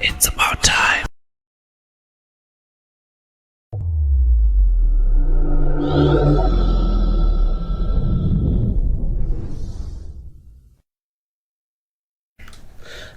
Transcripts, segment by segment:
It's about time.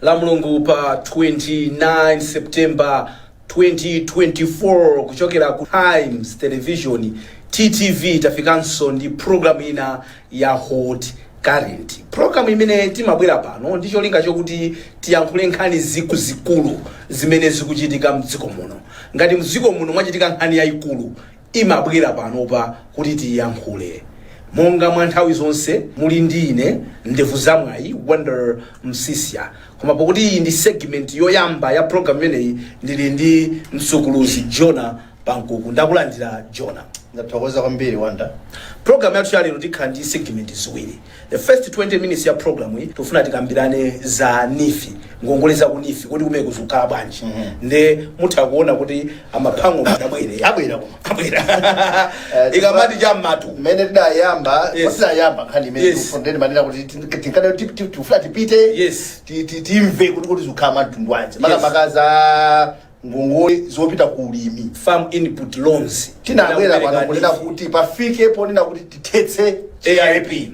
La Mulungu pa 29 September 2024, kuchokera ku Times Television, TTV, tafikanso ndi program ina ya Hot Current, program imene timabwera pano ndi cholinga chokuti tiyankhule nkhani zikuluzikulu zimene zikuchitika mdziko muno. Ngati mdziko muno mwachitika nkhani yayikulu, imabwera panopa kuti tiyankhule. Monga mwa nthawi zonse, muli ndi ine Ndevu Zamwayi Wonder Msisya, koma pokuti iyi ndi segment yoyamba ya program imeneyi, ndili ndi msukuluzi Jona Pankuku. Ndakulandira, Jona. Ndathokoza kwambiri, Wanda. Program yathu yalero tikhala ndi segment ziwiri. The first 20 minutes ya program iyi tifuna tikambirane za NEEF, ngongole za ku NEEF, kuti kumene kuzikhala bwanji. Nde mutha kuona kuti amaphango adabwere. Abwera koma. Abwera ikamati cham'matu. Mmene tidayamba, tidayamba nkhani imene ndeni manena kuti tinkade tifuna tipite timve kuti zikukhala mtundu wanji, makamaka za ngongole zopita ku ulimi, farm input loans. Tinabwera pano kunena kuti pafike ponena kuti tithetse AIP.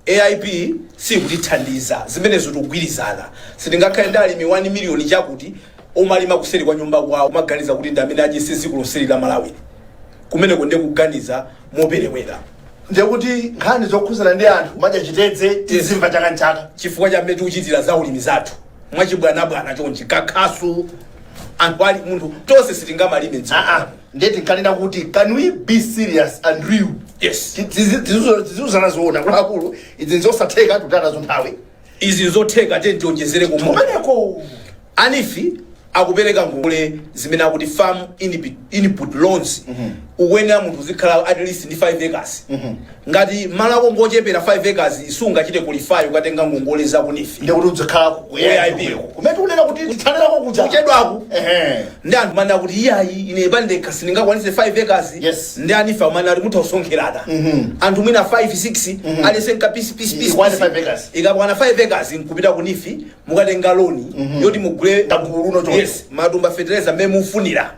AIP sikutithandiza, zimenezo tikugwirizana. Sitingakhale ndi alimi 1 miliyoni chakuti omalima kuseri kwa nyumba kwawo, maganiza kuti ndi amene adyetse dziko lonseli la Malawi. Kumeneko ndiye kuganiza moperewera. Ndekuti nkhani zokhuzana ndi anthu kumadya chitedze tizimva chaka nchaka chifukwa cha mmene tikuchitira za ulimi zathu mwachibwanabwana chonchi, kakhasu anthu ali munthu tonse sitingamalime mdziko. Aa, ndiye tinkanena kuti can we be serious and real? Tiziuzana zoona, akuluakulu, izi nzosatheka, tikutaya nazo nthawi. Izi nzotheka, tiye tionjezere kumo. Kumeneko. A NEEF akupereka ngongole zimene akuti farm input loans. Ukuyenera munthu uzikhala at least ndi 5 acres. Ngati malo ako ngochepera 5 acres, sungachite qualify ukatenga ngongole za ku NEEF. Ndiye kuti uzikhala ku AIP. Kumene tikunena kuti tithanirako kuja. Kuchedwaku. Ndi anthu manena kuti iyayi, ine pandekha sindingakwanise 5 acres. Ndi a NEEF amanena kuti mutha kusonkherana anthu mwina 5 6, aliyense nkapisi pisi pisi. Ikwane 5 acres. Ikakwana 5 acres, nkupita ku NEEF, mukatenga loan yoti mugule Kagulu luno choncho. Yes, matumba fertilizer mmene mufunira,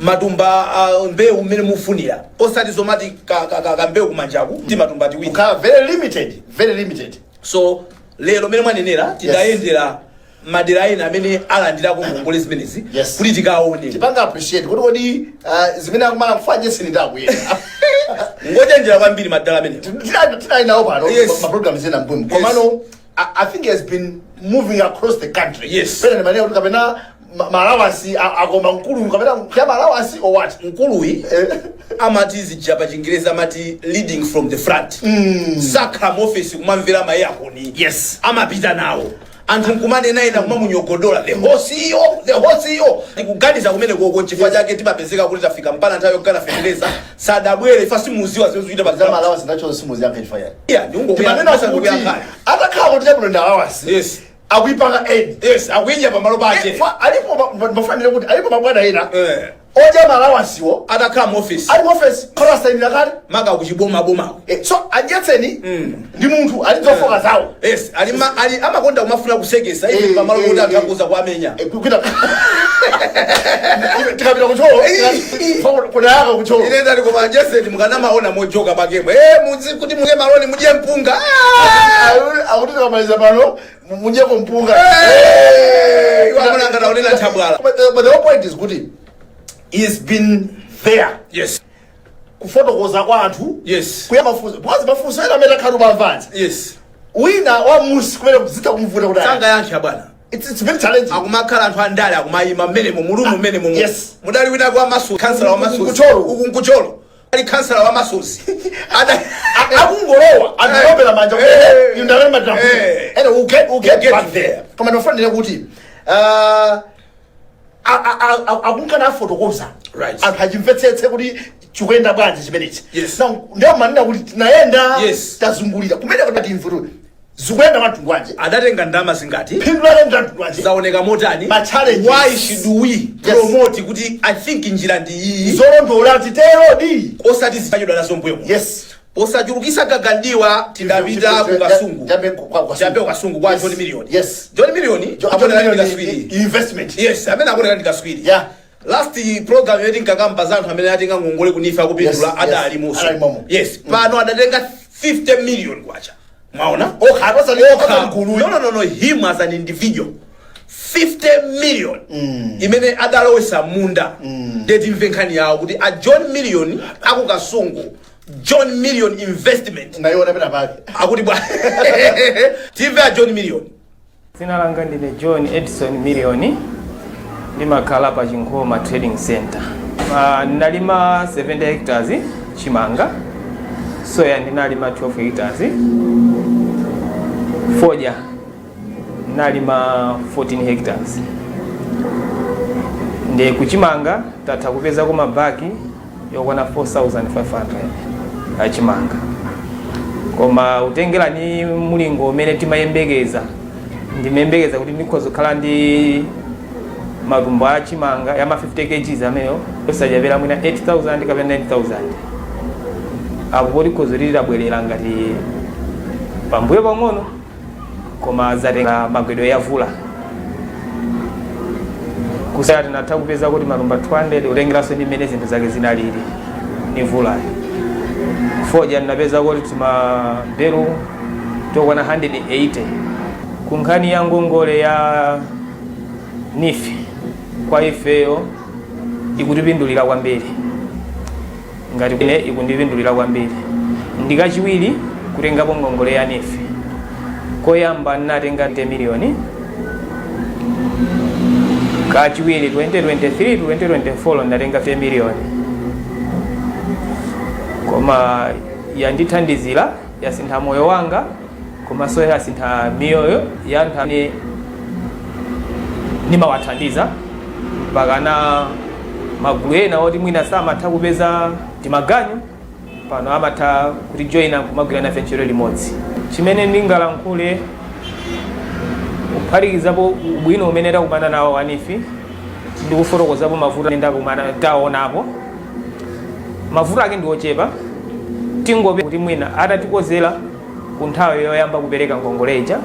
matumba mbewu mmene mufunira, osati zomati ka mbewu kumanjaku ndi matumba tiwiri. Kukhala very limited, very limited. So lero mmene mwanenera, tidayendera madera ena amene alandirako ngongole zimenezi kuti tikaone. Tipanga appreciate kuti kodi zimene akumana kufanye sinidakuyenda. Ngochenjera kwambiri madala amenewo. Tinali nawo pano ma program zina mbumu. Komano I think he has been moving across the country. Pena ndimanena kuti kapena ma allowance akoma mkulu, kapena kya ma allowance or what? Mkuluyi amati zija pa Chingerezi amati leading from the front. Sakhala mu office kumamvera ma aircon. Amapita nawo anthu nkumanena, ena kumamunyogodola, the whole CEO, the whole CEO. Tikuganiza kumene koko nchifukwa chake timapezeka kuti tafika mpana nthawi yogana feteleza sadabwere, ifa simuziwa zimene zikuchita pa Za ma allowance nacho simuziyankha chifukwa chani? Yeah, Timanena kuti atakhala kuti chabwino ndi allowance akuipanga aid. Yes, akuidya pamalo pake. Alipo mafanire kuti alipo mabwana ena odya ma allowancewo atakhala mu office. Ali mu office, khola asayinira kale. Maka kuchibomabomako. So adyetseni ndi munthu ali zofoka zawo. Yes, ali ali amakonda kumafuna kusekesa ivi pamalo kuti anthu akuza kuamenya. Kupita tikapita kucholo kunayaka kucholo. Ine ndali koma jeseti mukanamaona mojoka pakemwe, muzi kuti muke maloni mudye mpunga. Ah! Akuti tikamaliza pano mudyeko mpunga. Iwo amuna ngati akunena thabwala. But the whole point is kuti he's been there kufotokoza kwa anthu, kuya mafunso, because mafunso ena amene akhala umamvanza wina wa musi kumene kuzita kumvuta kuti Sangayankhe bwana. It's very challenging. Akumakhala anthu andale akumayima mmenemo, mulumu mmenemo. Mudali wina kwa Masozi, kansala wa Masozi. Nkucholo. Uku nkucholo ali kansala wa Masozi. Akungolowa anthu manja. Inu ndamene madam. Anyway, we'll get Get back there. Koma ndinofanira kuti akunkana afotokoza anthu achimvetsetse kuti chikuyenda bwanji chimenechi. Now ndiyo manena kuti tinayenda, tazungulira kumene kuti timve kuti zikuyenda mtundu wanji. Adatenga ndalama zingati? Phindu lake ndi mtundu wanji? Zaoneka motani? Ma challenges. Why should we promote kuti I think njira ndi iyi zolondola titerodi osati zitachedwa nazo mbuyo? Yes. Posachulukisa gagandiwa, tidapita ku Kasungu. Tiyambe ku Kasungu kwa John Million. John Million akuoneka ndi kaswiri. Investment. Yes, amene akuoneka ndi kaswiri. Last program yoti nkakamba za anthu amene atenga ngongole ku NEEF akupindula, adalimonso. Adalimomo. Yes, pano adatenga 50 million kwacha, mwaona? Okha, osati Okha. gulu. No, him as an individual, 50 million imene adalowesa munda. Ndiye timve nkhani yawo kuti a John Million aku Kasungu, John Million Investment. Nayiona pena pake. Akuti bwa? Timve a John Million. Dzina langa ndine John Edison Million, ndimakhala pa Chinkhoma Trading Center. Ndinalima 70 hectares chimanga, soya ndinalima 12 hectares, fodya ndinalima 14 hectares. Ndi kuchimanga tatha kupezako mabagi yokwana 4500 achimanga, koma utengera ni mulingo umene timayembekeza, ndimayembekeza kuti ndikhoza kukhala ndi matumbo a chimanga ya ma 50 kgs amenewo osachepera mwina 8000 kapena 9000. Apo poti khozo lilabwerera ngati pambuyo pang'ono, koma zatenga magwedwe ya vula kusaya, tinatha kupeza kuti matumba 200, utengeranso ndi mmene zinthu zake zinalili ni vulayo. Fodya ndinapeza kuti timabelu tokwana 180. Ku nkhani ya ngongole ya NEEF, kwa ifeyo ikutipindulira kwambiri. Ngati ine ikundipindulira kwambiri. Ndikachiwiri kutengapo ngongole ya NEEF. Koyamba ndinatenga 10 miliyoni, kachiwiri 2023 2024 ndatenga 10 miliyoni, koma yandithandizira, yasintha moyo wanga, komanso yasintha miyoyo ya anthu amene nimawathandiza, mpakana magulu ena oti mwina samatha kupeza timaganyu, pano amatha kutijoyina kumagwira nafe ntchito limodzi. Chimene ndingalankhule, kuphatikizapo ubwino umene takumana nawo wa NEEF, ndikufotokozapo mavuto amene ndakumana taonapo. Mavuto ake ndi ochepa, tingope kuti mwina atatikozera ku nthawi yoyamba kupereka ngongole ija.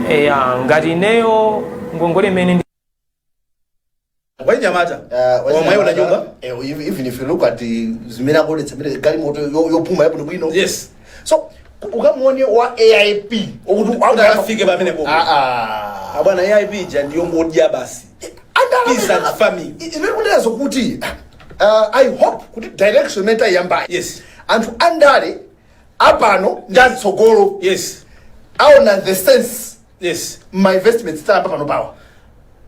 Eya, ngati ineyo ngongole imene Wanyamata wamwayiona nyumba. Even if you look at the zimene akuonetsa, imene galimoto yopuma yabwino bwino. So ukamuone wa AIP okuti Kuti akafike pamenepo. Ah, ah. Abwana, AIP ija ndiyongodya basi. Peace and farming. Imene kunenazo kuti I hope kuti direction imene tayiyambayi, anthu andale apano ndi atsogolo aona the sense ma investments tayamba pano pawa.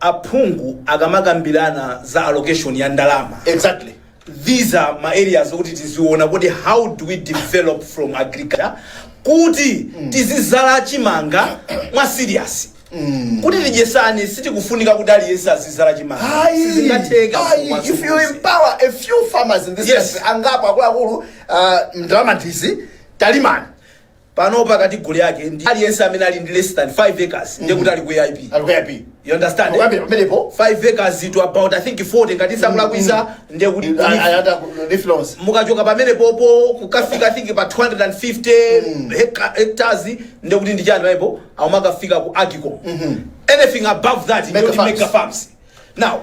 Aphungu akamakambirana za allocation ya ndalama, these are ma areas okuti tiziona kuti how do we develop from agriculture kuti tizizala chimanga mwa serious, kuti tidyesani. Sitikufunika kuti aliyense azizala chimanga. Ayi, Sizingatheka. ayi, if you empower a few farmers in this country, angapo akuluakulu, ndalama ndizi, talimani. Panopa category yake ndi aliyense amene ali ndi less than 5 acres, ndiye kuti ali ku AIP. Ali ku AIP. You understand? Kuyambira pamenepo. 5 acres to about, I think, 40, ngati samulakwisa, ndiye kuti NEEF loans. Mukachoka pamene popo kukafika, I think, pa 250 hectares, ndiye kuti ndi chani pamenepo, amakafika ku AGCOM. Anything above that, ndiye Mega kuti farms. mega farms. Now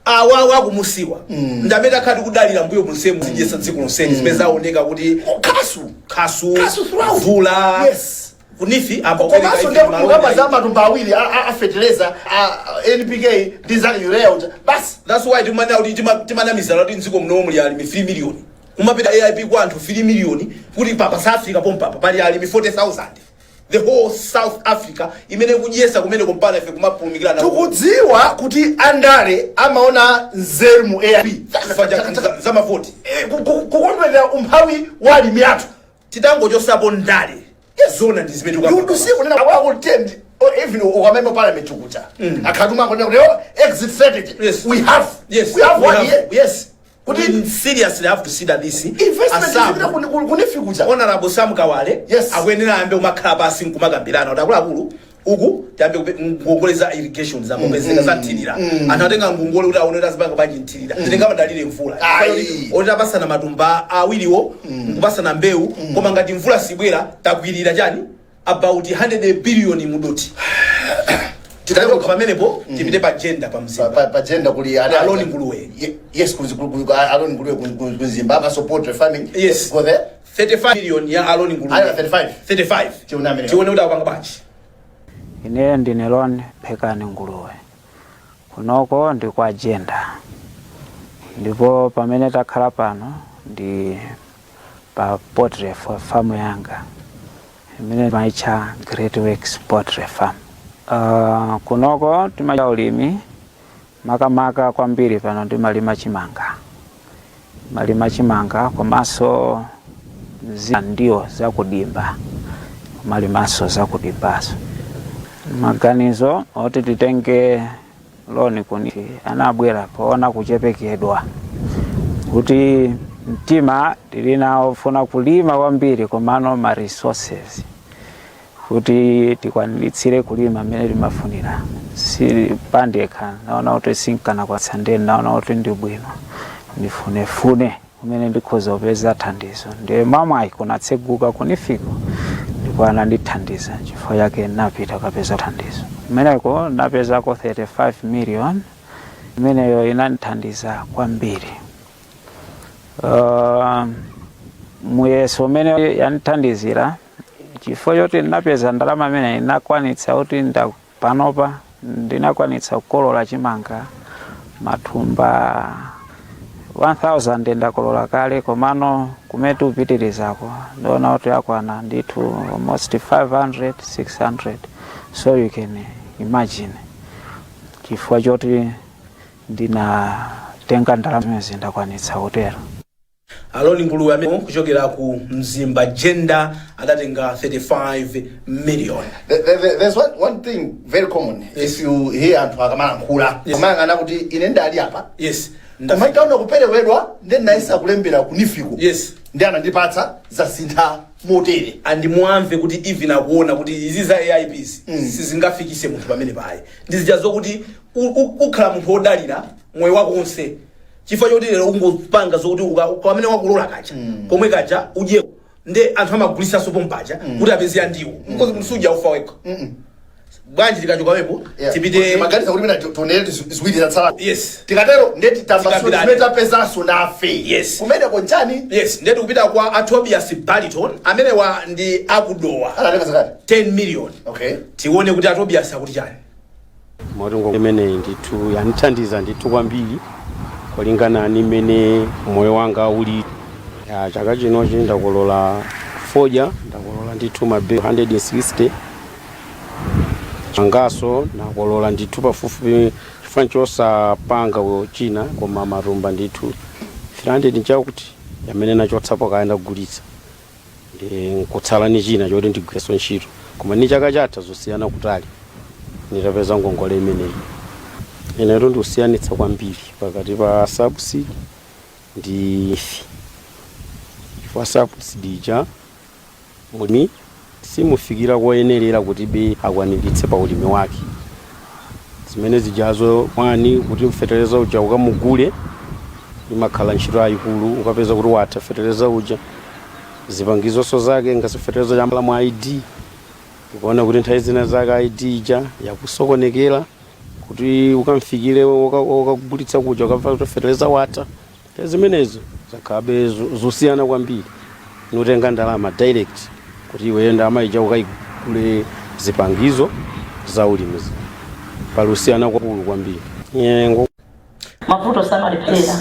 awawa akumusiwa ndi amene akhati kudalira mbuyo munsemu zidyesa dziko lonseni, zimene zaoneka kuti Khasu. Khasu. Khasu throughout. Vula. Ku NEEF amba Komanso ndiye kuti mukamba za matumba awiri a fertilizer a NPK ndi zake urea uja basi. That's why timanena kuti timanamizana kuti mdziko muno muli alimi 3 million, kumapita AIP kwa anthu 3 million, kuti papa South Africa pompapa pali alimi 40,000, the whole South Africa imene kudyesa kumene kumpana ife kumapulumikirana. Tikudziwa kuti andale amaona nzeru mu AIP Chifukwa za mavoti. Kukondwerera umphawi wa alimi athu. Titangochosapo ndale, zona ndi zimene You tikukamba. see kunena akutend or even ukamema parliament kuja akhatuma kunena kuti, oh, exit strategy. We have we have We one have- here. Yes. Kuti We seriously have to see that this investment Asamu, izipita ku NEEF kuja. Honorable Sam Kawale akuyenera ayambe kumakhala pasi nkumakambirana kuti akuluakulu Uku tiyambe ngongole za irrigation zamopezeka za mthirira. Anthu atenga ngongole kuti aone kuti azipanga bwanji mthirira. Tingamadalire mvula? Ayi. Oti tapasana matumba awiriwo, nkupasana mbewu, koma ngati mvula sibwera, takwirira chani? About 100 billion mudoti. Titachoka pamenepo, tipite pa Jenda, pa Mzimba. Pa Jenda kuli Aloni Nguluwe. Yes, kuli Aloni Nguluwe ku Mzimba apaso poultry farming. Go there. 35 million ya Aloni Nguluwe. Ayo 35. 35. Tione amene. Tione kuti akupanga bwanji. Ine ndine Lon Phekani Nguluwe. Kunoko ndi kwa Jenda, ndipo pamene takhala pano ndi pa poultry farm yanga imene maitcha Great Works Poultry Farm. Kunoko timachita ulimi makamaka kwambiri. Pano ndimalima chimanga, malima chimanga komanso ndiwo zakudimba, malimanso zakudimbaso. Maganizo oti titenge loan kuni anabwera poona kuchepekedwa kuti mtima tili nawo funa kulima kwambiri, komano ma resources kuti tikwaniritsire kulima mmene timafunira si pandekha. Naona kuti sinkanakwanitsa, ndiye naona kuti ndi bwino ndifunefune kumene ndikhoza kupeza thandizo. Ndiye mwamwayi kunatseguka ku NEEF-ko, ndipo anandithandiza. Chifukwa chake napita kapeza thandizo kumeneko, napezako 35 million imeneyo inandithandiza kwambiri. Muyeso umene yandithandizira, chifukwa choti ndinapeza ndalama imene inakwanitsa kuti panopa ndinakwanitsa kukolola chimanga mathumba 1000. Ndakolola kale, komano kumene tikupitirizako ndiona kuti akwana ndithu almost 500 600. So you can imagine, chifukwa choti ndinatenga ndalama zimene ndakwanitsa kutero. Aloni Nguluwe amene kuchokera ku Mzimba Jenda adatenga 35 million. There's one thing very common. If you hear anthu akamalankhula, amayang'ana kuti ine ndali apa, koma itaona kuperewedwa, ndi ndinayesa kulembera ku NEEF-ko, ndi anandipatsa, zasintha motere. And muamve kuti even akuona kuti izi za AIPs sizingafikise munthu pamene payi. Ndizija zokuti ukhala munthu wodalira moyo wako wonse, chifukwa choti lero ungopanga zokuti pamene wakulola kaja komwe kaja udye, nde anthu amagulisanso pompaja kuti apeze andiwo mkozi. Munthu sudya ufa wekha bwanji? Tikachokawepo tipite Maganiza kuti mina tionere ziwiri zatsala. Yes. Tikatero ndeti tambasule Tikambirane. zimene tapezanso nafe kumeneko nchani. Yes, ndetu kupita kwa a Tobias Baliton, amenewa ndi akudowa. Anatenga zakati 10 million. Tione kuti a Tobias akuti chani. Moti imeneyi ndithu yandithandiza ndithu kwambiri kulingana ni mmene moyo wanga uli. Ya, chaka chinochi ndakolola fodya, ndakolola ndithu mabe 160 angaso nakolola ndithu pafupifupi, chifukwa chosapanga china, koma matumba ndithu 300 chakuti amene nachotsapo kayenda kugulitsa, ndi nkutsala ni china choti ndigwirenso ntchito. Koma ni chaka chatha zosiyana kutali. Nitapeza ngongole imeneyi, inetu ndikusiyanitsa kwambiri pakati pa subsidy ndi NEEF, chifukwa subsidy ija mulimi simufikira koyenerera kuti be akwaniritse pa ulimi wake. Zimene zijazo mwani kuti fetereza uja ukamugule imakhala ntchito yayikulu. Ukapeza kuti watha fetereza uja, zipangizonso zake ngasi fetereza cha mwa ID, ukaona kuti nthawi zina zake ID ija yakusokonekera kuti ukamfikire ukagulitsa kuja, ukamva kuti fetereza watha. Nthawi zimenezo zakhabe zosiyana kwambiri nutenga ndalama direct kuti iwe ndalama ija ukaigule zipangizo za ulimi. Pali usiyana kwakulu kwambiri nyengo. Mavuto samalephera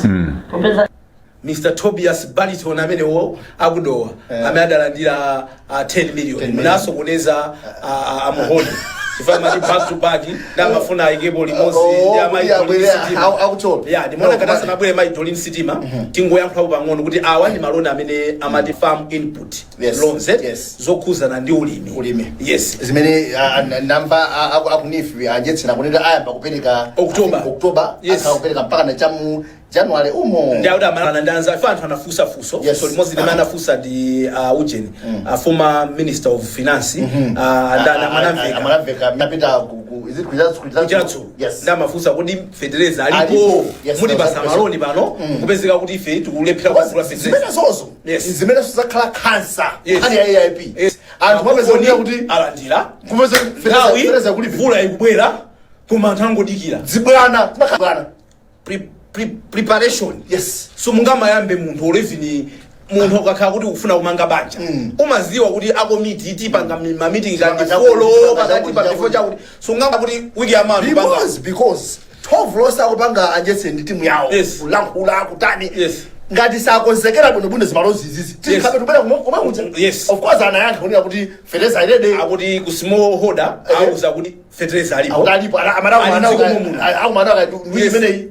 popeza Mr Tobias Baliton amenewo akudowa, amene adalandira 10 million. 10 million. Munasokoneza amuhoni chifukwa mati back to back, ndamafuna ayikepo limodzi Oh, ndi amayi kuti Dolin abwere Sitima. Akuchola. Ya, ndimaona No, ngati asanabwere mayi Dolin Sitima, tingoyankhulapo pang'ono kuti awa ndi maloni amene amati farm input loans, eh? Zokhuzana ndi ulimi. Ulimi. Yes. Zimene ndamva aku NEEF anjetsera kunena ayamba kupereka October. I think October. Akhala kupereka mpaka na chamu January umo. Ndi akuti amalana ndi anza ife anthu anafunsa funso. So limodzi limene anafunsa ndi ujeni, former minister of finance, andana Mwanamveka. Mwanamveka napita is it Kuchiradzulu? Kuchiradzulu. Yes. Ndi amafunsa kuti fetereza alipo? Alipo. Yes, muti that's pasa maloni pano kupezeka kuti ife tikulephera kugula fetereza. Zimene zozo zimene zizakhala khansa nkhani ya AIP. Anthu mapeza kuti alandira kupeza nthawi fetereza kulibe. Mvula ikubwera koma anthu angodikira. Zibwana, zimakhala bwana. Preparation. So mungamayambe munthu, or even munthu ukakhala kuti ukufuna kumanga banja, umaziwa kuti akomiti tipanga ma meeting Tipanga kandi chakuti, folo tipanga pakati chakuti, pa before chakuti. chakuti sungamba kuti wiki yamanu panga. Because 12 lonse akupanga anjese ndi timu yawo kulankhula kutani, ngati sakonzekera bwinobwino zimalozi izizi, tikhabe tubwera kumwe kuja. Of course anayankha kunena kuti fetereza already. Akuti ku small holder auza kuti fetereza alipo. Akuti alipo. Ali mdziko muno. Akumana wiki imeneyi.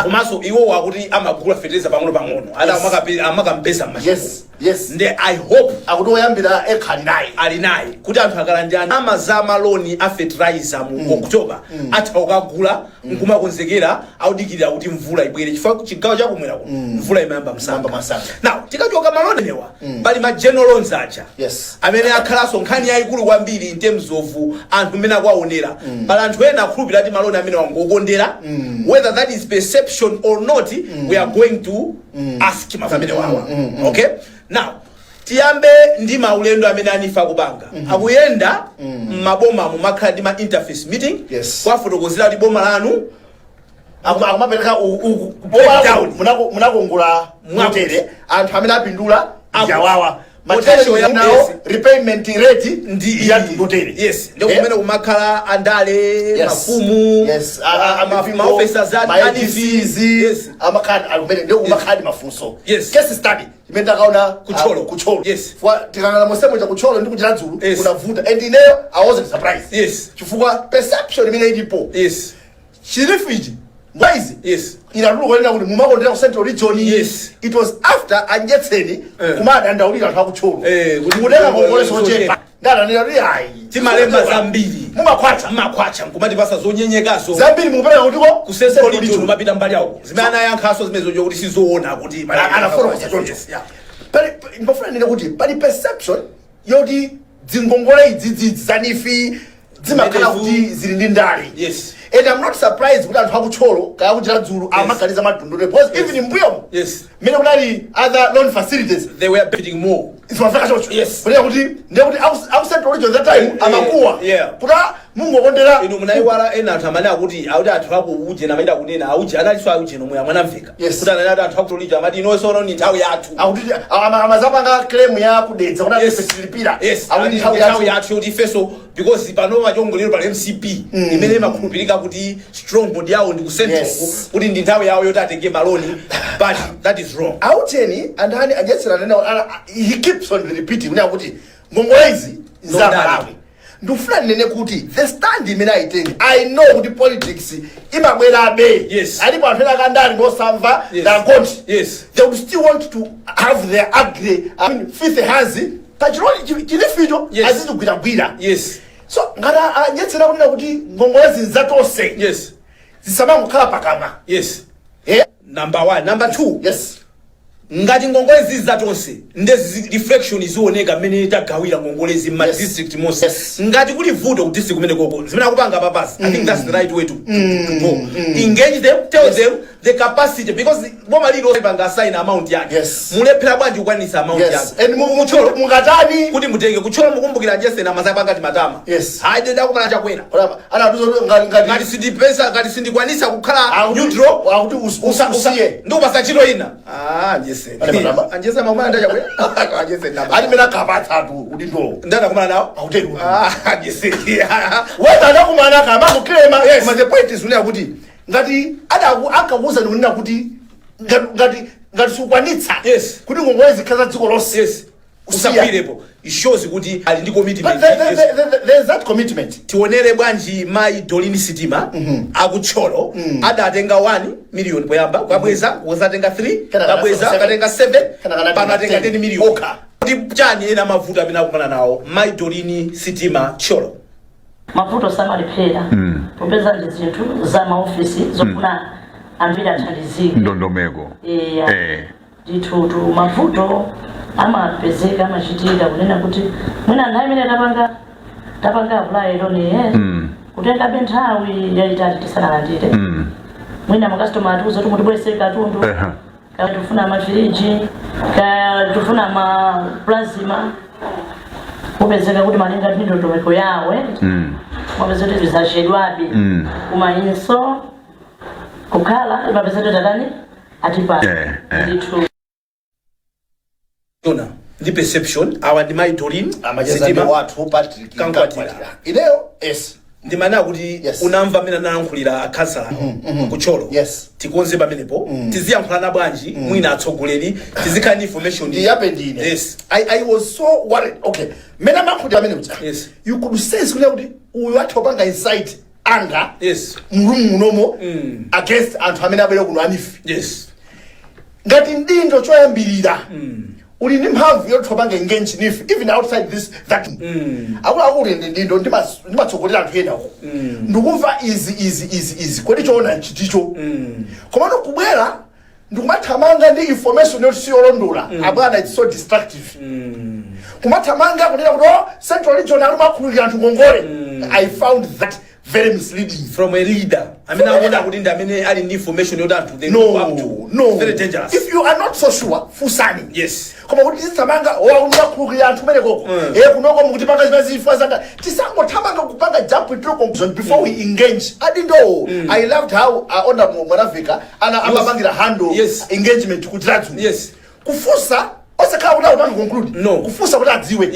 Komanso iwowo akuti amagula fetereza pang'ono pang'ono ati amakampeza m'mashopu. Nde I hope akuti oyambira ekha ali naye. Ali naye kuti anthu akalandira ndalama za maloni a fertilizer mu October, atha kukagula nkumakonzekera, audikirira kuti mvula ibwere, chifukwa chigawo chakumwera kuno mvula imayamba msanga. Msanga. Now tikachoka maloni enewa, pali ma general loans aja amene akhalanso nkhani yayikulu kwambiri in terms of anthu mmene akuwaonera. Pali anthu ena akhulupirira kuti maloni amene wangokondera. Whether that is perception or not, we are going to ask mafunso amene wawa. Okay, now tiyambe ndi maulendo amene a NEEF akupanga. Akuyenda m'mabomamo, makhala ndi ma interface meeting kwafotokozera kuti boma lanu Akumapereka Breakdown. Munakongola motere, anthu amene apindula yawawa. Potential ya nawo repayment rate ndi ya motere. Yes, ndi kumene kumakhala andale, mafumu, yes ma officers ma a NEEF. ADCs, amakhadi akumene ndio kumakhadi mafunso. Case study imene takaona Kutcholo. Kutcholo. Fwa tikangana mosemo cha kutcholo ndi kuchiradzulu kunavuta, and ineyo I wasn't surprised chifukwa perception imene ilipo, chi NEEF ichi mbaizi inatuluka kunena kuti mumakondera ku Central Region. It was after anjetseni kumadandaulira anthu akutcholo kuti mukutenga ngongole zochepa, ndadanena kuti ayi, timalemba zambiri, mumakhwacha. Mmakhwacha nkumatipasa zonyenyekazo. Zambiri mukupereka kutiko? Ku Central Region, umapita mbali yawo zimene anayankhaso zimene zocho kuti sizoona kuti Anafotokoza choncho. Pali, ndimafuna nene kuti pali perception yoti dzingongole idzidzi za NEEF zimakhala Zimenezu- kuti zili ndi ndale. And I'm not surprised kuti anthu akutcholo kaya kuchiradzulu amaganiza madundule, because even mbuyomo mmene kunali other loan facilities, they were benefiting more. Zimafika choncho. Kunena kuti ndiye kuti aku Central Region that time amakuwa kuti ah, mungokondera. Inu munayiwala ena anthu amene akuti anthu ako uje namaita kunena auje analinso auje nomwe amwanamveka kuti anali ati anthu akutolija amati inonso ono ni nthawi yathu. Akuti amazapanga claim ya kudedza kuti atilipira. Akuti ati nthawi nthawi yathu. Yathu yoti ifeso, because pano machongolero pali MCP imene imakhulupirika kuti stronghold yawo ndi ku Central, kuti ndi nthawi yawo yoti atenge maloni, but that is wrong. Auteni andani ajetsera nena he keeps on repeating kunena kuti ngongole izi za Zondani. Malawi. Ndikufuna ndinene kuti the stand imene ayitenge, I know kuti politics imabwerabe. Alipo anthu ena akandali ngosamva ndagonti. They would still want to have their ugly, I mean, filthy hands pachiloli chi NEEF cho, azizigwiragwira. So ngati anyetsera kunena kuti ngongole zinzatonse zisamangokhala pakamwa. Number one. Number two, ngati ngongole zizi zatonse, ndezi reflection izioneka mmene tagawira ngongolezi mma district monse. Ngati kuli vuto ku district kumene koko, zimene akupanga papasi, I think that's the right way to go. Engage them, tell them the capacity, because boma lilo panga assign amount yake. Mulephera bwanji kukwanisa amount yake? And mungatani kuti mutenge kutcholo? Mukumbukira jesena amazapanga timatama. Hayi, ndakumana Chakwera. Anatuza kuti ngati ngati sindipesa, ngati sindikwanisa kukhala neutral, akuti usiye. Ndikupasa ntchito ina. Ah, Jeseni. Ane matama. Anjese makumana ndachakwera Anjese. Ati mene akapatsatu udindowo. Ndanakumana nawo. Akutero. Ah, Jeseni. Whether anakumana kamakuklema, koma the point is kunena kuti ngati adaku akakuuza ndikunena kuti ngati sukwanitsa kuti ngongole zikhala za dziko lonse, usiya. Usagwirepo. It shows kuti ali ndi commitment. But there's that commitment. Tionere bwanji mayi Dolini Sitima akutcholo adatenga 1 million poyamba, kwabweza, kuzatenga 3, Kenaka kabweza, seven. katenga 7, Kenaka anatenga pano atenga 10. 10 million. Okha. Kuti chani ena mavuto amene akumana nawo mayi Dolini Sitima Tcholo? Mavuto samalephera, popeza ndi zinthu za maofisi zofuna. Ambiri athandizike. Ndondomeko. Eya. Ndithutu mavuto amapezeka, amachitika, kunena kuti mwina nthawi imene tapanga apply loan ye, kutengabe nthawi yayitali tisanalandire. Mwina makasitoma atiuza kuti mutibwese katundu, kaya tifuna mafiriji, kaya tifuna ma plasma, kupezeka kuti malinga ndi ndondomeko yawe, mwapeza kuti zachedwabe. Koma inso kukhala imapeza kuti tatani atipa. Ndithu. Yona ndi perception, awa ndi mayi Doreen Amacheza ndi Sitima. wathu Patrick Kankwatira. Kankwatira. Ineyo, yes. Ndimanena kuti unamva amene analankhulira akhansala kuThyolo? Yes. Tikonze pamenepo, tiziyankhulana bwanji? Mwina atsogoleri tizikhala ndi information. Ndiyape ndine. I was so worried. Okay, mene amakhulira amene uja, you could sense kunena kuti uyu atha kupanga incite anger mu room munomo against anthu amene abwera kuno a NEEF. Ngati mdindo, choyambirira uli ndi mphamvu yotha kupanga engage NEEF even outside this that. Akuluakulu, ndi ndindo, ndimatsogolera anthu ena uko, ndikumva izi, izi, izi, izi, kodi choona nchiticho? Komano kubwera ndikumathamanga ndi information yoti siyolondola, abwana, it's so destructive. Kumathamanga kunena kuti, "Oh, Central Region ali makhululukira anthu ngongole," I found that very misleading. From a leader amene akuona kuti ndi amene ali ndi information yoti anthu they look up to. No. It's very dangerous. If you are not so sure, funsani. Koma kuti tizithamanga wakumakhululukira anthu kumene koko, kunoko mukutipanga zimene zifuna zanga, tisangothamanga kupanga jump into conclusion before we engage adindo. I loved how Honorable Mwanaveka ana amapangira handle engagement kuti radzu kufunsa, osakhala kuti akupanga conclude. No. Kufunsa kuti adziwe.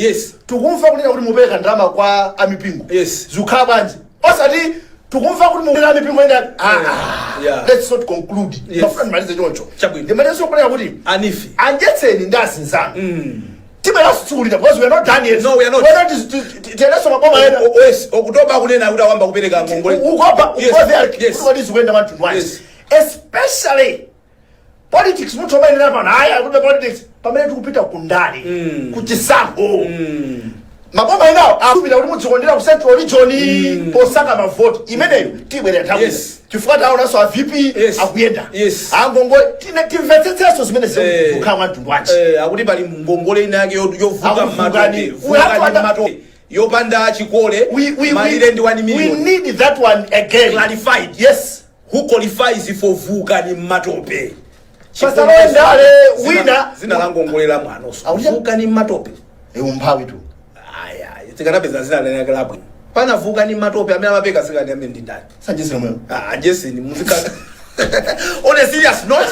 Tikumva kunena kuti mupereka ndalama kwa amipingo, zikukhala bwanji? Osati tikumva kuti mupereka amipingo ena. Ah, ah. Let's not conclude. Mafuna ndimalize choncho. Chabwino. Ndimalizenso kunena kuti A NEEF, anjetseni ndi azinzanu, timeranso tsikulira because we are not done yet. No, we are not. We are not. Tiyeneso maboma ena. Yes, Okutoba akunena kuti awamba kupereka ngongole. Ukopa uko there kuti zikuyenda manthu wanji? Especially politics, munthu amayenera pano aya kuti politics, pamene tikupita kundale, kuchisankho, maboma enawo akupita kuti mudzikondera ku Central Region posaka mavoti. Imeneyo tibwerera nthawi, chifukwa taonanso a VP akuyenda angongo timvetsetsenso zimene zikukhala mwa mtundu wanji. Akuti pali ngongole ina yake yovuka Akuvukani. mmatope. We have to Vukani mmatope yopanda chikole, malire ndi 1 We million. need that one again Clarified. Yes. Who qualifies for vukani mmatope? Pasalowe ndale, wina- Zina la ngongole la mwanoso. Akuti- Vukani mmatope. Umphawi tu. Aya, tikanapeza zina lenake labwino. Pana vukani mmatope, amene amapeka zikani amene ndi ndani? Sanjesi lomweyo. Ah, Jason muzika. On a serious note,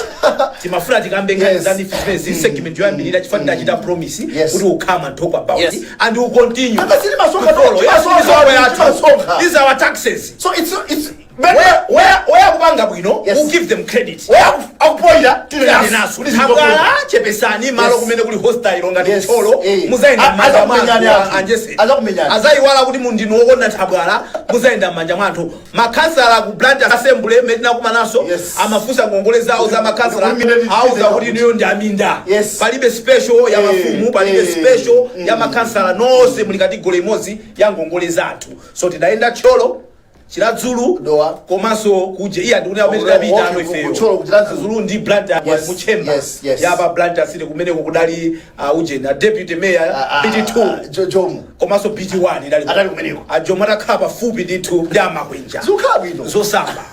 timafuna tikambe nkhani za NEEF zimene segment yoyambirira, chifukwa tidachita promise kuti we'll come and talk about it and we'll continue Kaka sili masoka, to follow. Yes, timasoka, misonkho yathu. timasoka. These are our taxes. So it's Where kupanga bwino, Yes. we'll give them credit. Where akupoira, naso tabwala, chepesani malo kumene kuli hostile ngati Thyolo. Muzayenda m'manja Azakumenyani mwanthu anthu. anjese. Azakumenyani. Azayiwala kuti mundinu wokonda tabwala. Muzayenda m'manja mwanthu. Makhansala ku Blantyre Assembly mmene tinakumananso, amafunsa ngongole zawo za makhansala, auza kuti niyo ndi aminda. Palibe special ya mafumu, palibe special ya makhansala, nonse muli category imodzi ya ngongole zathu. So tidayenda Thyolo, Chiradzulu, Dowa. komanso kuje iya ndikuti amene tidapita ano ifeyo. Kuthyolo, kuChiradzulu. Zulu ndi Blantyre, muchemba yapa Blantyre City, kumeneko kudali ujeni, a deputy mayor BT2 Jomo. Komanso BT1 idali Adali kumeneko. Ajomo atakhala pafupi ndithu ndi amakwenja. Zikukhala bwino. Zosamba.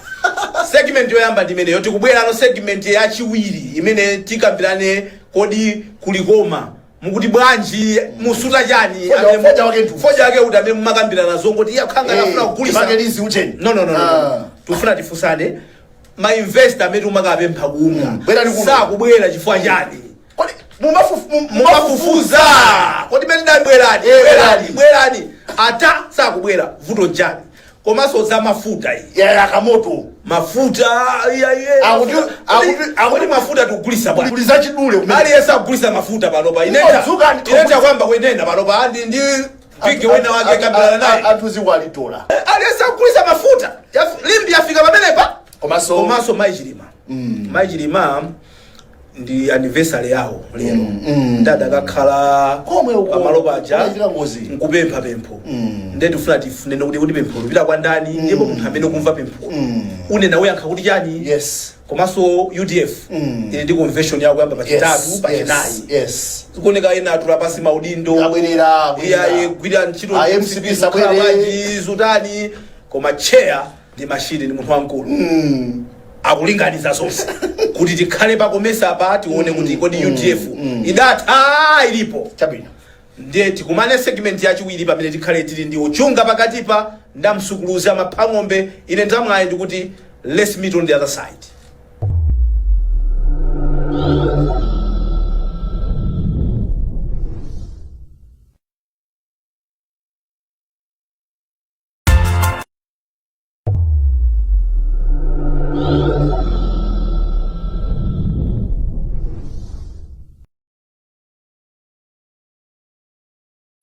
Segment yoyamba ndi imeneyo. Tikubwerano segment yachiwiri imene tikambirane: kodi kulikoma mukuti bwanji, musuta chani? Foja wake ndu. Foja wake kuti amene mumakambirana zongoti iye akhanga afuna kugulisa. Timakelizi ucheni. No. Tifuna tifunsane, ma investor amene umakapempha kuunga Bwerani kuno. sakubwera chifukwa chani? Kodi Mumafufuza kodi mene bwerani, bwerani. Bwerani, bwerani, ata sakubwera, vuto chani? Komanso za mafuta iyi. Ya kamoto. Mafuta iya, iye, Kodi mafuta tikugulisa bwana? Kuli zachidule kumene. Aliyense akugulisa mafuta panopa. Inenda Udzuka ndi- inenda kwamba kuinenda panopa ndi big wina wake kambirana naye. Anthu zikwalitola. Aliyense akugulisa mafuta. Limbi yafika pamenepa. Komanso Komanso mayi Chilima, mayi Chilima ndi anniversary yawo lero, ndadakakhala Komwe uko, pamalo paja kunachitika ngozi. nkupempha pempho. Nde tifuna tifunene kuti pempho lipita kwa ndani, ndipo munthu amene ukumva pempho unena uyankha kuti chani? Yes. Komanso UDF ili ndi convention yawo kuyamba pachitatu, pachinayi. Zikuoneka ena atula pasi maudindo. Abwerera, abwerera. Iye gwira ntchito. A MCP sabwere. Bwanji, zutani, koma chair ndi mashini, ndi munthu wamkulu, akulinganiza zonse kuti tikhale pakomesa pa, tione kuti kodi UDF idatha, ilipo. Chabwino. Ndiye tikumane segment yachiwiri pamene tikhale tili ndi ochunga pakatipa ndamsukuluzi amaphang'ombe. Ine ndamwayi ndikuti let's meet on the other side.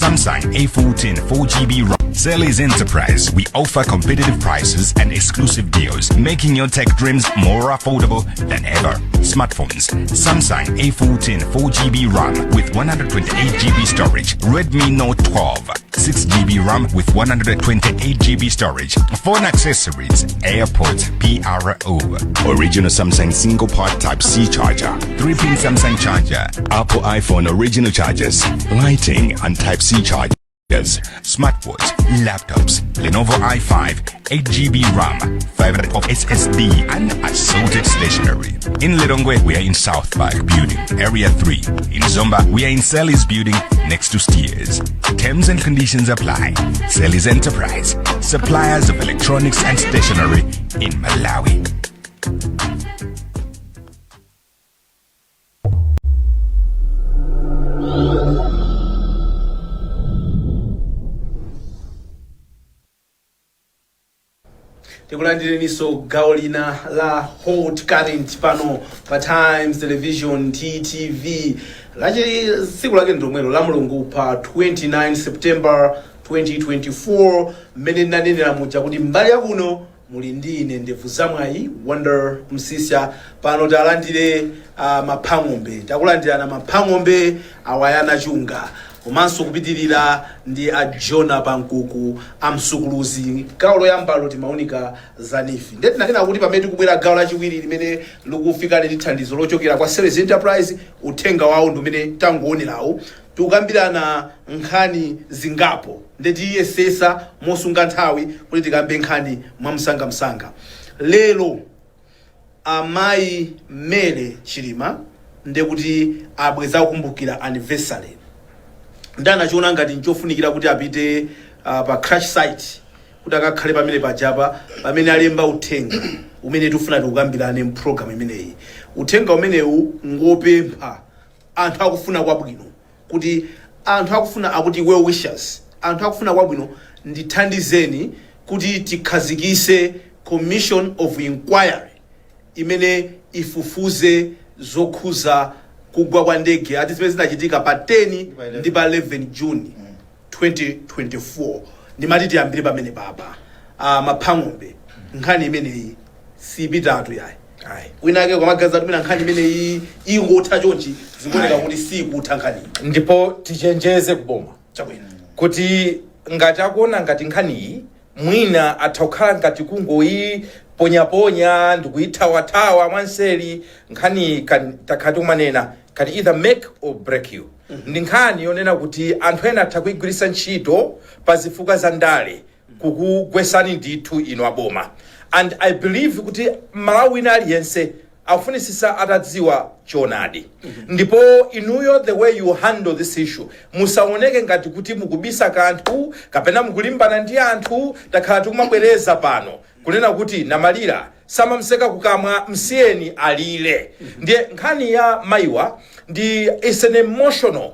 Samsung A14 4GB RAM. Zelly's Enterprise. We offer competitive prices and exclusive deals, making your tech dreams more affordable than ever. Smartphones: Samsung A14 4GB RAM with 128GB storage, Redmi Note 12 6GB RAM with 128GB storage, phone accessories, AirPods PRO, original Samsung single port Type C charger, 3-pin Samsung charger, Apple iPhone original chargers, lighting and Type C chargers, smartwatch, laptops, Lenovo i5, 8GB RAM, 500 of SSD, and assorted stationery. In Lilongwe, we are in South Park Building, Area 3. In Zomba, we are in Sally's Building, next to Steers. Terms and conditions apply. Sally's Enterprise, suppliers of electronics and stationery in Malawi. Tikulandireninso gawo lina la Hot Current pano pa Times Television, TTV. Lachi tsiku lake ndomwelo la Mulungu pa 29 September 2024. Mmene ndinanenera muja kuti mbali yakuno muli ndi ine ndevu zamwayi Wonder Msisya. Pano talandire maphang'ombe, takulandirana maphang'ombe awayana chunga, komanso kupitirira ndi a Jona Pankuku amsukuluzi. Gawo loyambalo timaunika za NEEF, ndiye tinanena kuti pamene tikubwera gawo lachiwiri limene likufikani ndi thandizo lochokera kwa Series Enterprise, uthenga wawo ndi umene tanguonerawo. Tikukambirana nkhani zingapo, ndiye tiyesesa mosunga nthawi kuti tikambe nkhani mwamsangamsanga. Lero amayi Mary Chilima ndiye kuti abweza kukumbukira anniversary, ndi anachiona ngati nchofunikira kuti apite pa crash site kuti akakhale pamene pajapa pamene alemba uthenga umene tifuna tikukambirane mpulogalamu imeneyi. Uthenga umenewu ngopempha anthu akufuna kwabwino, kuti anthu akufuna, akuti well wishers, anthu akufuna kwabwino, ndithandizeni kuti tikhazikise commission of inquiry imene ifufuze zokhuza kugwa kwa ndege, ati zimene zinachitika pa 10 ndi pa 11 June 2024. Ndimati tiyambire pamene papa. Maphang'ombe, nkhani imeneyi sipitatu yayi. Ayi. Wina ake kwamagaza tumina nkhani imeneyi ingotha chonchi, zikuoneka kuti sikutha nkhaniyi. Ndipo tichenjeze kuboma kuti ngati akuona ngati nkhaniyi mwina atha kukhala ngati kungoyiponyaponya ndikuyithawathawa mwanseri, nkhaniyi takhala tikumanena can either make or break you. Ndi nkhani yonena kuti anthu ena atha kuyigwiritsa ntchito pa zifukwa za ndale kukugwesani ndithu inu aboma. And I believe kuti Malawi wina aliyense akufunisisa atadziwa choonadi. Ndipo inuyo, the way you handle this issue, musaoneke ngati kuti mukubisa kanthu kapena mukulimbana ndi anthu. Takhala tikumabwereza pano kunena kuti namalira samamseka kukamwa, msiyeni alire. Ndiye nkhani ya mayiwa ndi is an emotional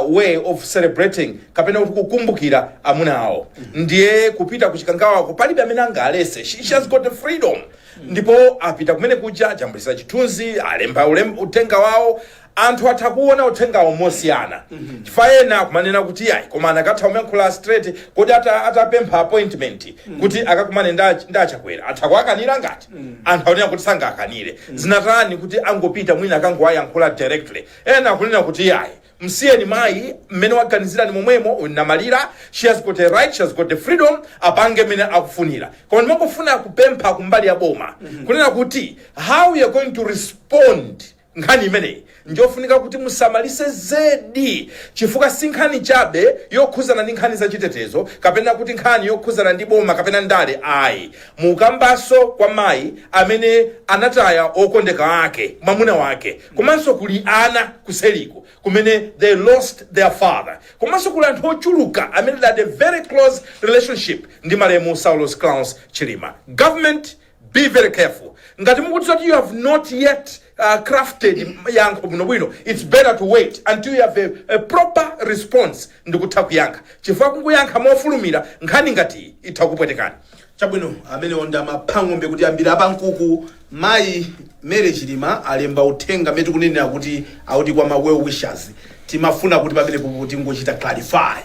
way of celebrating kapena kuti kukumbukira amuna awo. Ndiye kupita kuchikangawako palibe amene angalese. She has got the freedom. Ndipo apita kumene kuja, ajambulisa chithunzi, alemba uthenga wawo. Anthu atha kuona uthengawo mosiyana, chifukwa ena kumanena kuti yayi, koma anakatha kuyankhula straight. Kodi atapempha appointment kuti akakumane ndi Achakwera, atha kuakanira? Ngati anthu akunena kuti sangakanire, zinatani kuti angopita mwina akangowayankhula directly? Ena akunena kuti yayi, Msiyeni mayi mmene waganizira ni momwemo. Namalira, she has got a right, she has got the freedom, apange mmene akufunira. Koma ndimangofuna kupempha kumbali ya boma kunena kuti how you are going to respond nkhani imeneyi njofunika kuti musamalise zedi, chifukwa si nkhani chabe yokhuzana ndi nkhani zachitetezo kapena kuti nkhani yokhuzana ndi boma kapena ndale, ayi. Mukambaso kwa mayi amene anataya okondeka ake, mwamuna wake, komanso kuli ana kuseliko kumene they lost their father, komanso kuli anthu ochuluka amene had a very close relationship ndi malemu Saulos Klaus Chilima. Government, be very careful. Ngati mukuti kuti you have not yet crafted yankho bwinobwino, it's better to wait until you have a proper response ndikutha kuyankha, chifukwa kungoyankha mofulumira nkhani ngati itha kupwetekani. Chabwino, amene ndi amaphang'ombe kuti ambiri apankuku. Mayi Mary Chilima alemba uthenga mmene tikunenera kuti auti kwa ma well wishers. Timafuna kuti pamenepo tingochita clarify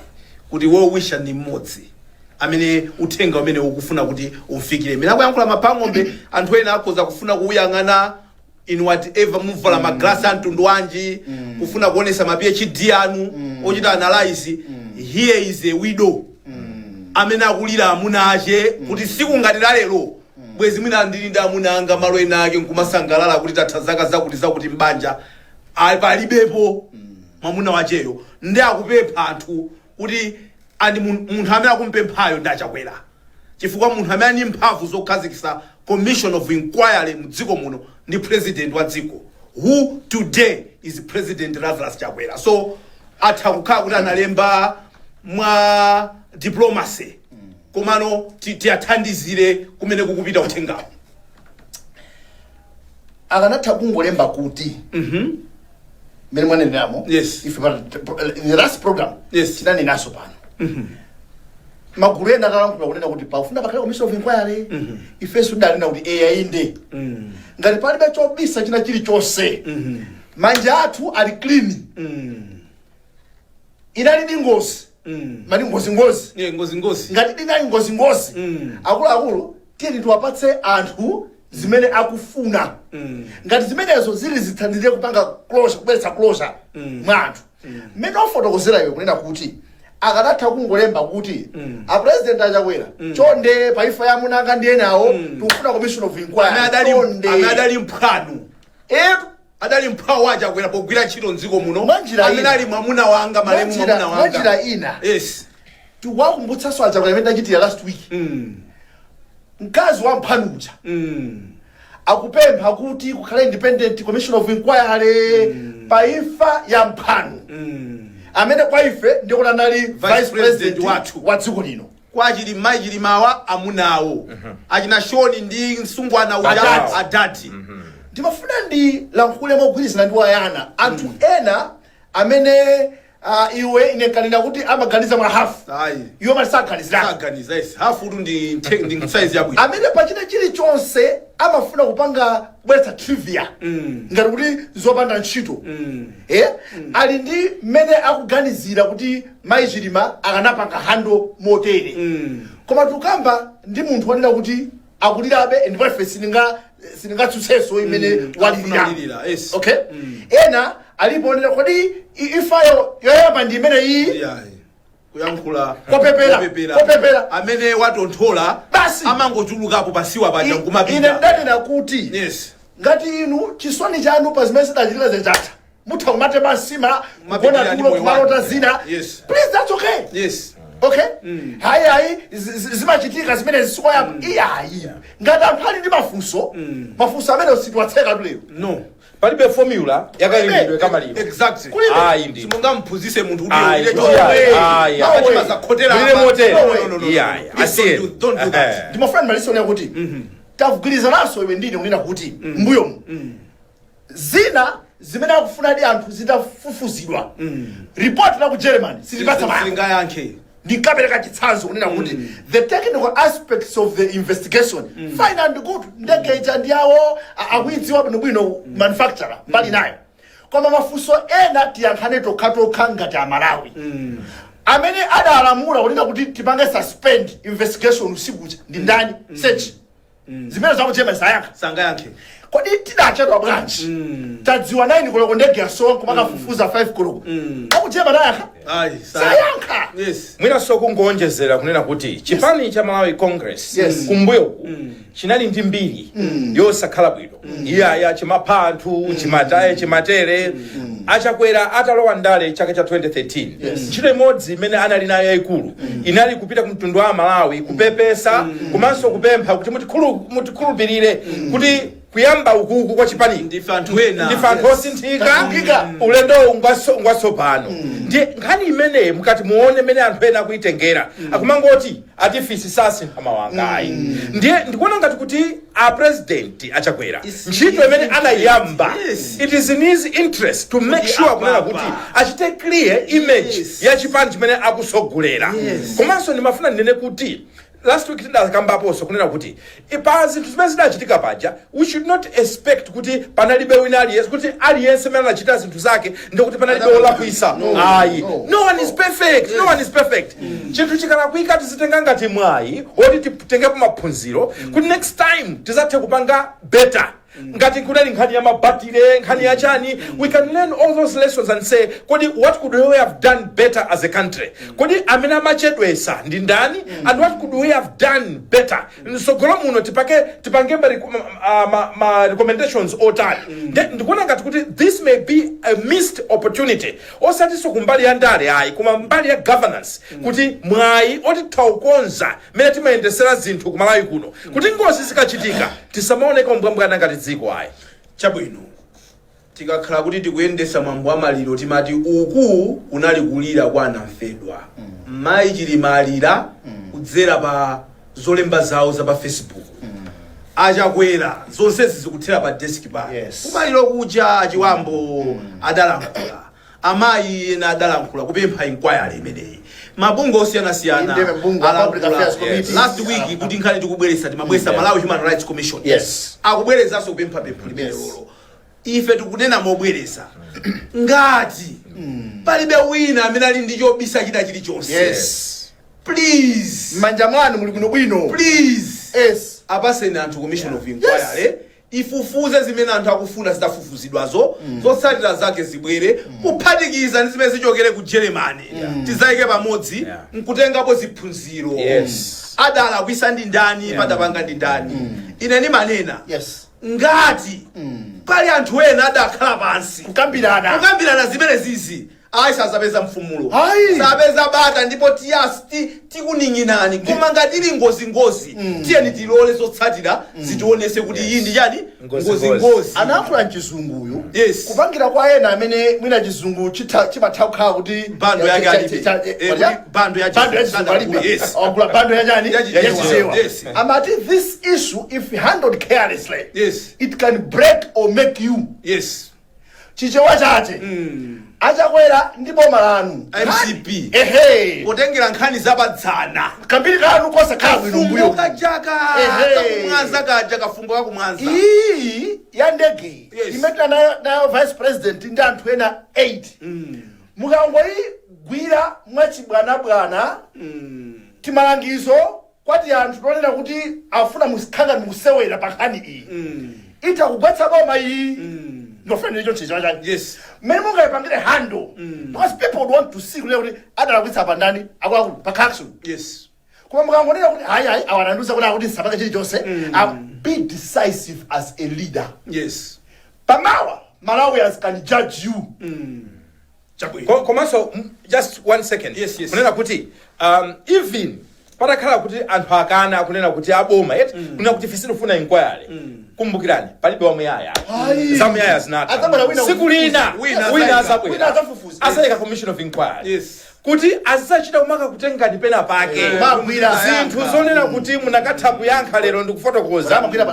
kuti well wisher ndi mmodzi amene uthenga umene ukufuna kuti umfikire. Imene akuyankhula maphang'ombe, anthu ena akhoza kufuna kuuyang'ana in whatever, muvala maglasi a mtundu wanji, kufuna kuonesa ma PhD anu ochita analyze. Here is a widow amene akulira amuna ache kuti siku ngati la lero bwezi mwina ndili ndi amuna anga malo ena ake nkumasangalala kuti tatha zaka zakuti zakuti mbanja. Ali palibepo mwamuna wacheyo, ndi akupempha anthu kuti andi munthu amene akumpemphayo ndi Achakwera, chifukwa munthu amene ali mphamvu zokhazikitsa commission of inquiry mdziko muno ndi president wa dziko, who today is President Lazarus Chakwera. So atha kukhala kuti analemba mwa diplomacy, komano tiyathandizire kumene kukupita uthengawo. Akanatha kungolemba kuti mmene mwaneneramo. Ife the last program tinanenaso pano, magulu ena akalankhula kunena kuti pafuna pakhale commission of inquiry, ifenso tidanena kuti eya, inde, ngati palibe chobisa china chilichonse, manja athu ali clean, inali ndi ngozi, mani ngozi ngozi. Yeah, ngozi ngozi. Ngati dinali ngozi ngozi, akuluakulu, tiyeni tiwapatse anthu zimene akufuna. Ngati zimenezo zili zithandizire kupanga closure, kubweretsa closure mwa anthu. Mmene wafotokozera iwe kunena kuti akanatha kungolemba kuti a President Achakwera, chonde, paifa ya munanga ndi enawo, tikufuna commission of inquiry. Amene adali Chonde. Amene adali mphwanu, Etu. Adali mphwawo wa Achakwera pogwira ntchito mdziko muno. Mwanjira Amene ina. ali mwamuna wanga, malemu mwamuna wanga. Mwanjira ina, tikuwakumbutsanso Achakwera imene ndachitira last week. Mkazi wa mphwanu uja akupempha kuti kukhale independent commission of inquiry pa imfa ya mphwanu, amene kwa ife ndikuti anali vice president president wathu. Wa dziko lino. Kwa achili mayi Chilimawa, amunawo achina Shoni ndi msungwana uja. Adati. Adati. Ndimafuna ndilankhule mogwirizana ndi wayana. Anthu ena amene iwe ine nkanena kuti amaganiza mwa hafu, Ayi. iwo mati saganizirana. Saganiza, yes. Hafu tu ndi size yabwino. Amene pachina chilichonse amafuna kupanga kubweretsa trivia ngati kuti zopanda ntchito, ali ndi mmene akuganizira kuti mayi Chilima akanapanga handle motere. Koma tukamba ndi munthu wanena kuti akulirabe, ndipo ife siningatsutsenso imene walirira. Afunalirira, yes. Okay, ena alipo onena kodi ifayo yoyamba ndi imene iyi. Yeah. Kuyankhula Kopepera. Kopepera. Kopepera. Amene watonthola Basi. amangochulukapo pasiwa paja Ine nkumapita. ndanena kuti ngati inu chisoni chanu pa zimene zidachitika zachatha, mutha kumatema nsima, Kumapitira kugona ndi tulo, moyo kumalota wanu. zina. Please, that's okay. Okay, hayi hayi, zimachitika zimene zisikoyamba, iyayi. Ngati anthu ali ndi mafunso, mafunso amene sitiwatseka tulero. No. Palibe formula yakaliridwe kamaliro. Exactly. Kulibe. Ayi, ndi Simungamphunzitse munthu kuti Ayi, ulire kuti chonde. ayi, ayi, No Akati way. mazakhotera Mulire apa. motere. No, no, no, no, no. Iyayi, Please asiye. don't do that. Ndimafuna ndimaliseonera kuti tagwirizananso iwe ndine kunena kuti mbuyomu zina zimene akufunadi anthu zitafufuzidwa, ripoti la ku Germany silipatsa mayankho. Silingayankhe. Ndinkapereka chitsanzo kunena kuti the technical aspects of the investigation, fine and good, ndege ija ndi yawo, akuidziwa bwinobwino manufacturer mbali nayo, koma mafunso ena tiyankhane tokhatokha ngati Amalawi. Amene adalamula kunena kuti tipange suspend investigation usiku uja ndi ndani? Search zimene zaku Germany sayankha. Sangayankhe. Kodi tidachedwa bwanji? Tadziwa 9 koloko ndege yasowa, kumakafufuza 5 koloko. Aku Germany ayankha? Ayi. Sayankha. Mwinanso kungonjezera kunena kuti chipani cha Malawi Congress kumbuyoku chinali ndi mbiri yosakhala bwino, iyaya, chimapha anthu, chimataye, chimatere. Achakwera atalowa ndale chaka cha 2013, ntchito imodzi imene anali nayo yayikulu inali kupita ku mtundu wa Malawi kupepesa komanso kupempha kuti mutikhulupirire kuti kuyamba ukuku kwa chipani Ndife anthu ena. Ndife anthu osinthika. Tasunthika. Ulendo ngwatsopano. Ndiye nkhani imeneyi, mukati muone mmene anthu ena akuitengera, akumangoti atifisi sasintha mawangayi. Ndiye ndikuona ngati kuti a President Achakwera, ntchito imene anayamba, it is in his interest to make sure kunena apapa. kuti achite clear image ya chipani chimene akusogolera. Komanso ndimafuna ndinene kuti last week tidakambaponso kunena kuti pa zinthu zimene zidachitika paja, we should not expect kuti panalibe wina aliyense, kuti aliyense amene anachita zinthu zake ndikuti panalibe wolakwisa. Ayi. No. No one is perfect, no one is perfect. Chinthu chikalakwika tizitenga ngati mwayi woti titengepo maphunziro kuti next time tizathe kupanga better. Ngati kunali nkhani ya mabatire, nkhani ya chani, we can learn all those lessons and say, kodi what could we have done better as a country? Kodi amene amachedwesa ndi ndani? And what could we have done better msogolo muno? Tipange ma recommendations otani? Ndikuona ngati kuti this may be a missed opportunity, osatinso kumbali ya ndale ayi, koma mbali ya governance, kuti mwayi oti taukonza mmene timayendesera zinthu kumalawi kuno, kuti ngozi zikachitika tisamaoneka umbwambwana ngati dziko ayi. Chabwino, tikakhala kuti tikuyendesa mwambo wa maliro, timati uku kunali kulira kwa anamfedwa. Mayi Chilima alira kudzera pa zolemba zawo za pa Facebook. Achakwera, zonsezi zikuthera pa desk pa kumaliro kuja. Achiwambo adalankhula, amayi ena adalankhula kupempha inquiry imeneyi, mabungwe osiyanasiyana Inde, mbungwe wa Public alankhula. Affairs Committee. Last week kuti nkhani tikubweresa, timabweresa Malawi Human Rights Commission akubwerezanso kupempha pempho limene lolo. Ife tikunena mobwereza, ngati palibe wina amene ali ndi chobisa china chilichonse, please, m'manja mwanu muli bwinobwino. Please, apaseni anthu commission of inquiry, ifufuze zimene anthu akufuna zitafufuzidwazo, zotsatira zake zibwere, kuphatikiza ndi zimene zichokere ku Germany, tizayike pamodzi nkutengapo ziphunziro. Adalakwisa ndi ndani? Padapanga ndi ndani? Ine ndimanena, ngati pali anthu ena adakhala pansi kukambirana, kukambirana zimene zizi, ayi, sazapeza mfumulo, Ayi. sapeza bata, ndipo tikuning'inani. Koma ngati ili ngozingozi, tiyeni tilole zotsatira zitionese kuti iyi ndi chani. Ngozi. Ngozingozi. Anayankhula mchizunguyu Yes. kupangira kwa ena amene mwina chizungu chimatha kukhala kuti Bando yake alibe. Kuti bando ya bando ya chizungu alibe. Agula bando ya chani? Ya Chichewa. Ya Chichewa. Amati this issue, if handled carelessly, it can break or make you. Chichewa chache, Achakwera ndi boma lanu, MCP. Ehe. Potengera nkhani zapadzana, kambiri kanu kosakhala bwino mbuyo, kafungo kajaka kakumwanza kaja, kafungo kakumwanza. Iyi ya ndege imene nayo vice president ndi anthu ena 8, mukangoyigwira mwachibwanabwana, timalangizo kwati anthu tonena kuti afuna musikhala mukusewera pa nkhani iyi, itha kugwetsa boma iyi. Ndofuna ndicho chichewa chake mmene mungayipangire handle, because people would want to see kunena kuti adalakwitsa pa ndani, akuluakulu pa action. Koma mukangonena kuti hayi, hayi, awananduza kuti akuti ndisapange chilichonse, be decisive as a leader. Pamawa Malawians can judge you. Chabwino. Komanso just one second. Yes. Kunena kuti even patakhala kuti anthu akana, akunena kuti aboma yet kunena kuti ife sitifuna inquiry, kumbukirani, palibe wamuyaya. Ayi. Zamuyaya zinatha. Adzabwera wina. Siku lina Wina wina azayika. azabwera. Wina adzafufuza. Azayika commission of inquiry kuti azachita kumaka kutengani pena pake, Kumagwira. zinthu zonena kuti munakatha kuyankha lero ndikufotokoza. Amagwira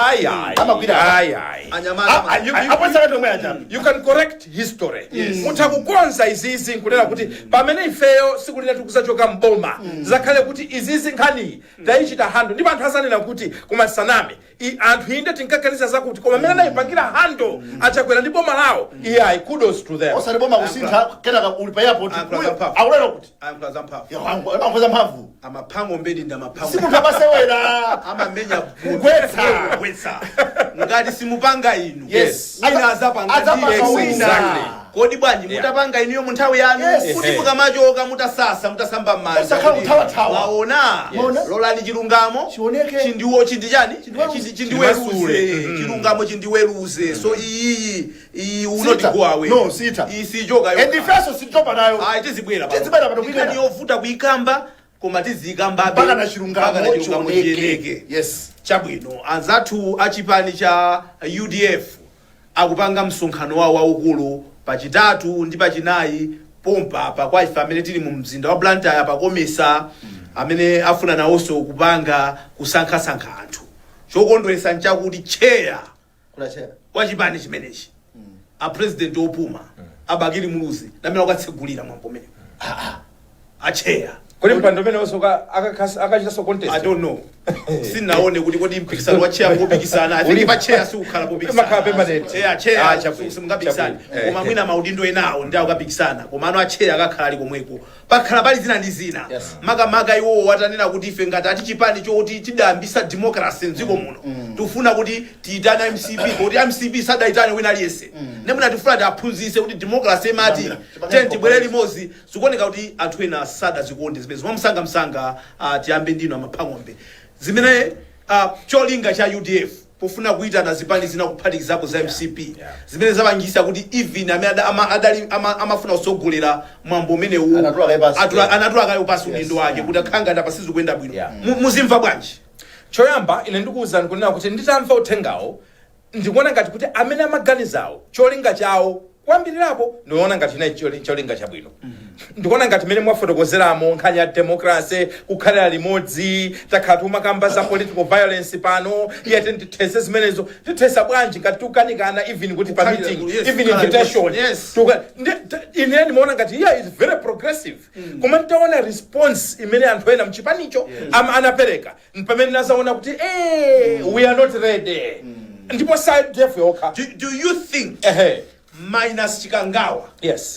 Ayi, ayi. Amagwira. Ayi, ayi. Anyamata. Apolisi omwe aja. You can correct history. Mutha kukonza izizi nkunena kuti pamene ifeyo siku lina tikuzachoka mboma, zakhale kuti izizi nkhaniyi tayichita handle, ndipo anthu azanena kuti kumasaname. Anthu inde tinkaganiza zakuti, koma mmene anayipangira handle aChakwera ndi boma lawo, iyayi, kudos to them. Osati boma kusintha, kenaka uli pa airport. Ayankhula Uyo, zamphamvu. akulera kuti Ayankhula zamphamvu. Ayankhula zamphamvu. Amaphango mbedi ndi amaphango. Si munthu amasewera. Amamenya. Kugwetsa. Kugwetsa. Ngati simupanga inu, wina azapanga. Adzapanga ndiye. wina. Exactly. Kodi bwanji mutapanga inuyo mu nthawi yanu, kuti mukamachoka mutasasa, mutasamba m'manja, Osakhala kuti kuthawathawa. mwaona? Mwaona? Lolani chilungamo Chioneke. Chindiwo chindi chani? Chindiweruze. Chindimasule. Chilungamo chindiweruze. So iyiyi iyi Sita. unotigoawe. No, sita. Iyi sichoka. And ifeso sitopa nayo. Ayi, tizibwera pano. Tizibwera pano. Nkhani yovuta kuyikamba, koma tiziyikambabe mpaka na chilungamo mpaka na chilungamo chioneke. chioneke. Yes. Chabwino, anzathu achipani cha UDF akupanga msonkhano wawo waukulu pachitatu ndi pachinayi pompa apa kwa ife amene tili mu mzinda wa Blantyre, pakomesa amene afuna nawonso kupanga kusankhasankha anthu. Chokondweretsa nchakuti chair wa chipani chimenechi, a president opuma aBakili Muluzi, namene akatsegulira mwambo umene a chair. Kodi mpando umene onso akachitanso contest? I don't know. Sinaone kuti kodi mpikisano wa chair ngopikisana. I think pa chair sikukhala popikisana. Imakhala permanent. Chair, chair Ah, chabwino. simungapikisana. Chabwino. Koma mwina maudindo enawo ndi akapikisana. Koma ano a chair akakhala ali komweko. Pakhala pali zina ndi zina. Makamaka iwowo watanena kuti ife ngati ati chipani choti chidayambisa democracy mdziko muno, tifuna kuti tiyitane MCP, kuti MCP sadayitane wina aliyense. Nemuna tifuna tiaphunzitse kuti democracy imati ten tibwere limodzi. Zikuoneka kuti anthu ena sadazikonde zimene mwamsangamsanga. Tiyambe ndino amaphang'ombe, zimene cholinga cha UDF pofuna kuyitana zipani zina kuphatikizapo za MCP, zimene zapangisa kuti even amene amafuna kutsogolera mwambo umenewu Anatula kaye pasi. Anatula kaye pasi udindo wake kuti akhanga ndapasizi kuyenda bwino. Muzimva bwanji? Choyamba, ine ndikuwuzani kunena kuti nditamva uthengawo, ndikuona ngati kuti amene amaganizawo cholinga chawo kwambirirapo, ndikuona ngati chinayi cholinga chabwino. Ndikuona ngati mmene mwafotokozeramo nkhani ya democracy, kukhalira limodzi, takhala timakamba za political violence pano, iye tithese zimenezo. Tithesa bwanji ngati tikukanikana even kuti pa Kukhalira- meeting, even kukhala invitation? limodzi. Ine ndimaona ngati yeah, it's very progressive, koma nditaona response imene anthu ena mchipanicho anapereka, pamene nazaona kuti we are not ready. Ndipo side yokha. Do you think minus Chikangawa,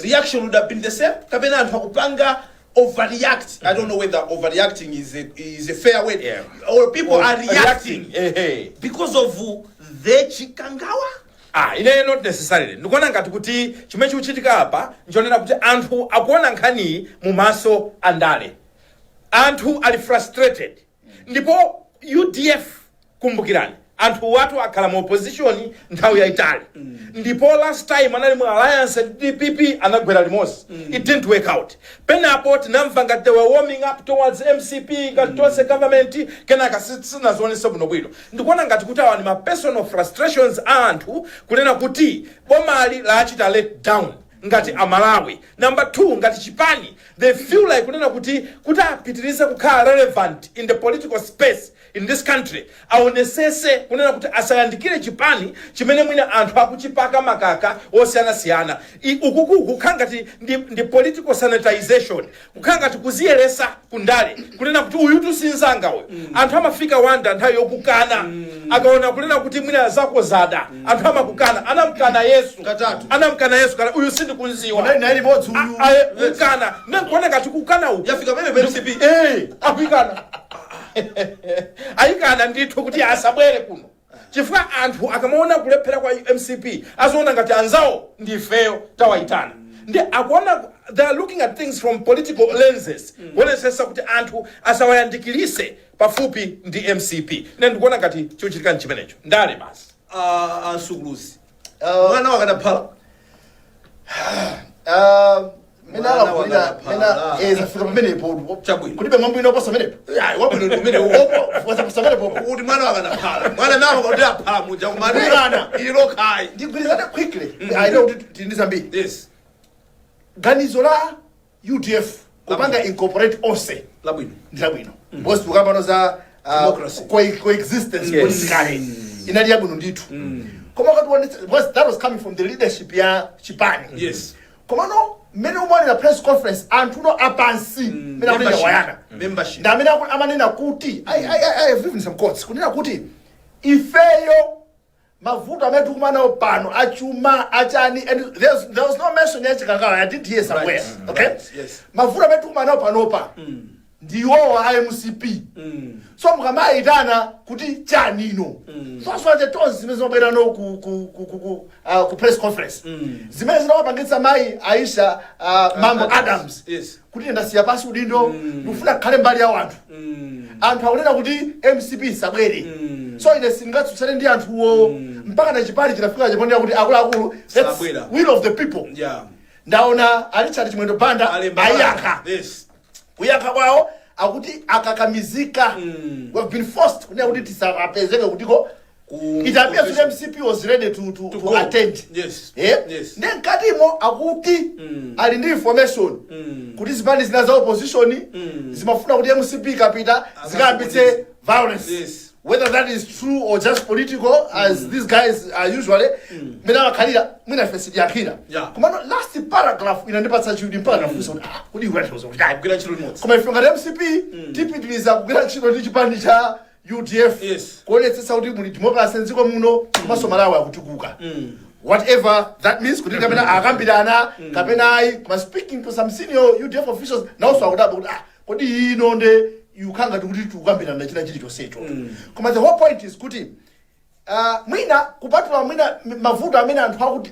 reaction would have been the same, kapena anthu akupanga overreact? I don't know whether overreacting is a fair word or people are reacting because of the Chikangawa. Ah, ine not necessarily. Ndikuona ngati kuti chimene chikuchitika apa nchonena kuti anthu akuona nkhaniyi mumaso andale. Anthu ali frustrated. Ndipo UDF, kumbukirani, anthu watu akhala mu opposition nthawi yayitali, ndipo last time anali mu alliance ndi DPP, anagwera limodzi. It didn't work out. Penapo tinamva ngati they were warming up towards MCP, ngati tonse government, kenaka sinazionese bwinobwino. Ndikuona ngati kuti awa ndi ma personal frustrations a anthu, kunena kuti bomali lachita let down ngati Amalawi. Number two, ngati chipani, they feel like kunena kuti apitirize kukhala relevant in the political space in this country, aonesese kunena kuti asayandikire chipani chimene mwina anthu akuchipaka makaka osiyanasiyana. Ukuku kukhala ngati ndi political sanitization, kukhala ngati kuziyeresa kundale, kunena kuti uyu tusinzanga uyu. Anthu amafika wanda nthawi yokukana akaona kunena kuti mwina zako zada, anthu amakukana. Anamkana Yesu. Katatu. Anamkana Yesu kana uyu sindikunziwa. Unali naye limodzi uyu. Kukana, nkuona ngati kukana uku Yafika pamene pa MCP. Eh, akuyikana, ayikana ndithu kuti asabwere kuno, chifukwa anthu akamaona kulephera kwa MCP aziona ngati anzawo ndifeyo tawayitana. Ndi akuona, they are looking at things from political lenses, kuonesesa kuti anthu asawayandikirise pafupi ndi MCP. Ine ndikuona ngati chikuchitika nchimenecho, ndale basi. Ansukuluzi, mwana wakanaphala. Mene Mwana alakulira wakanaphala. mene zafika pamenepo. Chabwino. Kulibe mwambo inoposa pamenepo. Ayi, wabwino ndi umene Wazaposa pamenepo. Kuti mwana wakanaphala, mwana nawo kuti aphala muja kumati Kukana. ilo khayi. Ndigwirizane quickly, I know kuti tili ndi zambiri. Ganizo la UDF kupanga incorporate onse Labwino. ndi labwino, because tikukambano za Democracy. coexistence politically, inali yabwino ndithu. Koma ukatiwonetsa, because that was coming from the leadership ya chipani, komano mmene umaonera press conference, anthu no apansi mmene akunena wayana Membership. ndi amene amanena kuti I have even some quotes kunena kuti Ifeyo mavuto amene tikumanawo pano, achuma, achani, and there was no mention ya Chikangawa. I did hear somewhere. Okay. Mavuto amene tikumanawo panopa ndiwowa a MCP. So mukamayitana kuti chanino, so tonse zimene zimabwera no ku press conference, zimene zinawapangitsa mayi Aisha Mambo Adams kuti ndasiya pasi udindo, ndikufuna kukhale mbali ya anthu. Anthu akunena kuti MCP isabwere, so ine sindingatsutsane ndi anthuwo. Mpaka na chipani chinafika chipondera kuti akuluakulu, let's Sabwera. will of the people. Ndaona a Richard Chimwendo Banda Alemba. ayankha. Kuyankha kwawo akuti akakamizika, we have been forced kunena kuti tisapezeke kutiko. It appears kuti MCP was ready to go. attend. Ndi mkatimo akuti ali ndi information kuti zipani zina za opposition zimafuna kuti MCP ikapita zikayambitse violence. Whether that is true or just political, as these guys are usually mene amakhalira, mwina ife sitiyankhira. Komano last paragraph inandipatsa chidwi mpaka nafunsa kuti, ah, kuti iwe kuti Kugwira ntchito limodzi. Koma ife ngati MCP tipitiriza kugwira ntchito ndi chipani cha UDF kuonetsetsa kuti muli democracy mdziko muno, komanso Malawi akutukuka, whatever that means, kuti kapena akambirana kapena ayi. Koma speaking to some senior UDF officials, nawonso akudabwa kuti, ah, kodi ino nde ikukhala ngati kuti tikukambirana china chilichonsecho. Koma the whole point is kuti mwina kupatula mwina mavuto amene anthu akuti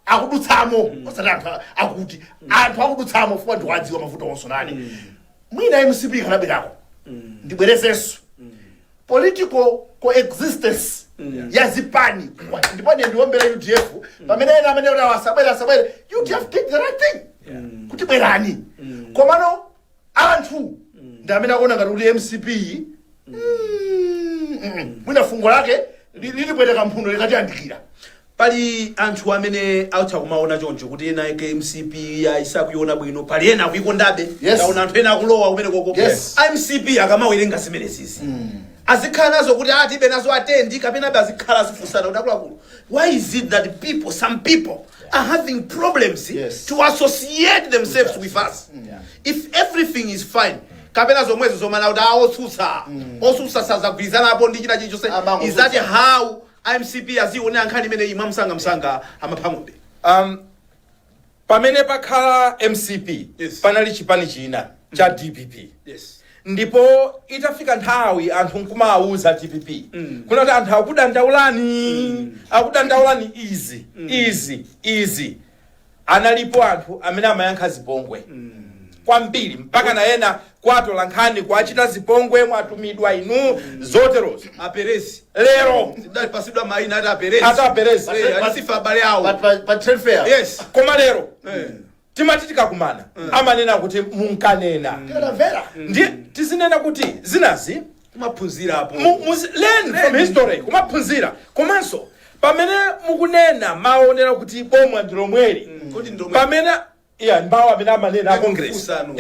akudutsamo, osati anthu akuti anthu akudutsamo, fuwa ndiwadziwa mavuto onso nani, mwina MCP ikanabwerako. Ndibwerezenso political coexistence ya zipani. Ndipo ine ndiombera UDF pamene ena amene kuti asabwere, asabwere. UDF did the right thing kuti bwerani. Komano anthu ndi amene akuona ngati kuti MCP mwina fungo lake lilibwereka mphuno likatiyandikira. Pali anthu amene atha kumaona choncho kuti ena ake MCP ayisakuiona bwino, pali ena akuikondabe. Taona anthu ena akulowa kumene koko. MCP akamawerenga zimenezisi, azikhala nazo kuti atibe nazo atendi, kapena abe azikhala azifunsana kuti, akuluakulu, why is it that people some people are having problems to associate themselves with us if everything is fine? Kapena zomwezo zomana kuti otsutsa, otsutsa sazagwirizanapo ndi china chilichonse. Abango. Is that how MCP azionera nkhani imene imwe msangamsanga amaphang'ombe? Pamene pakhala MCP, panali chipani china cha DPP. Ndipo itafika nthawi anthu nkumawuza DPP kuna kuti anthu akudandaulani, akudandaulani izi, izi, izi, analipo anthu amene amayankha zipongwe kwambiri, mpaka na ena kwatola nkhani kwachita zipongwe, mwatumidwa inu, zoterozo. Aperezi. Lero Tidalipasidwa mayina ati aperezi. Ati aperezi. Alisifa abale awo. Pa trade fair. Koma lero timati tikakumana amanena kuti munkanena. Tikanamvera. Ndiye tizinena kuti zinazi Kumaphunzirapo. Learn from history, kumaphunzira. Komanso pamene mukunena maonera kuti boma ndi lomweli, Kuti ndi lomweli. Pamene iya mbawo amene amanena a Congress. Kufunsano.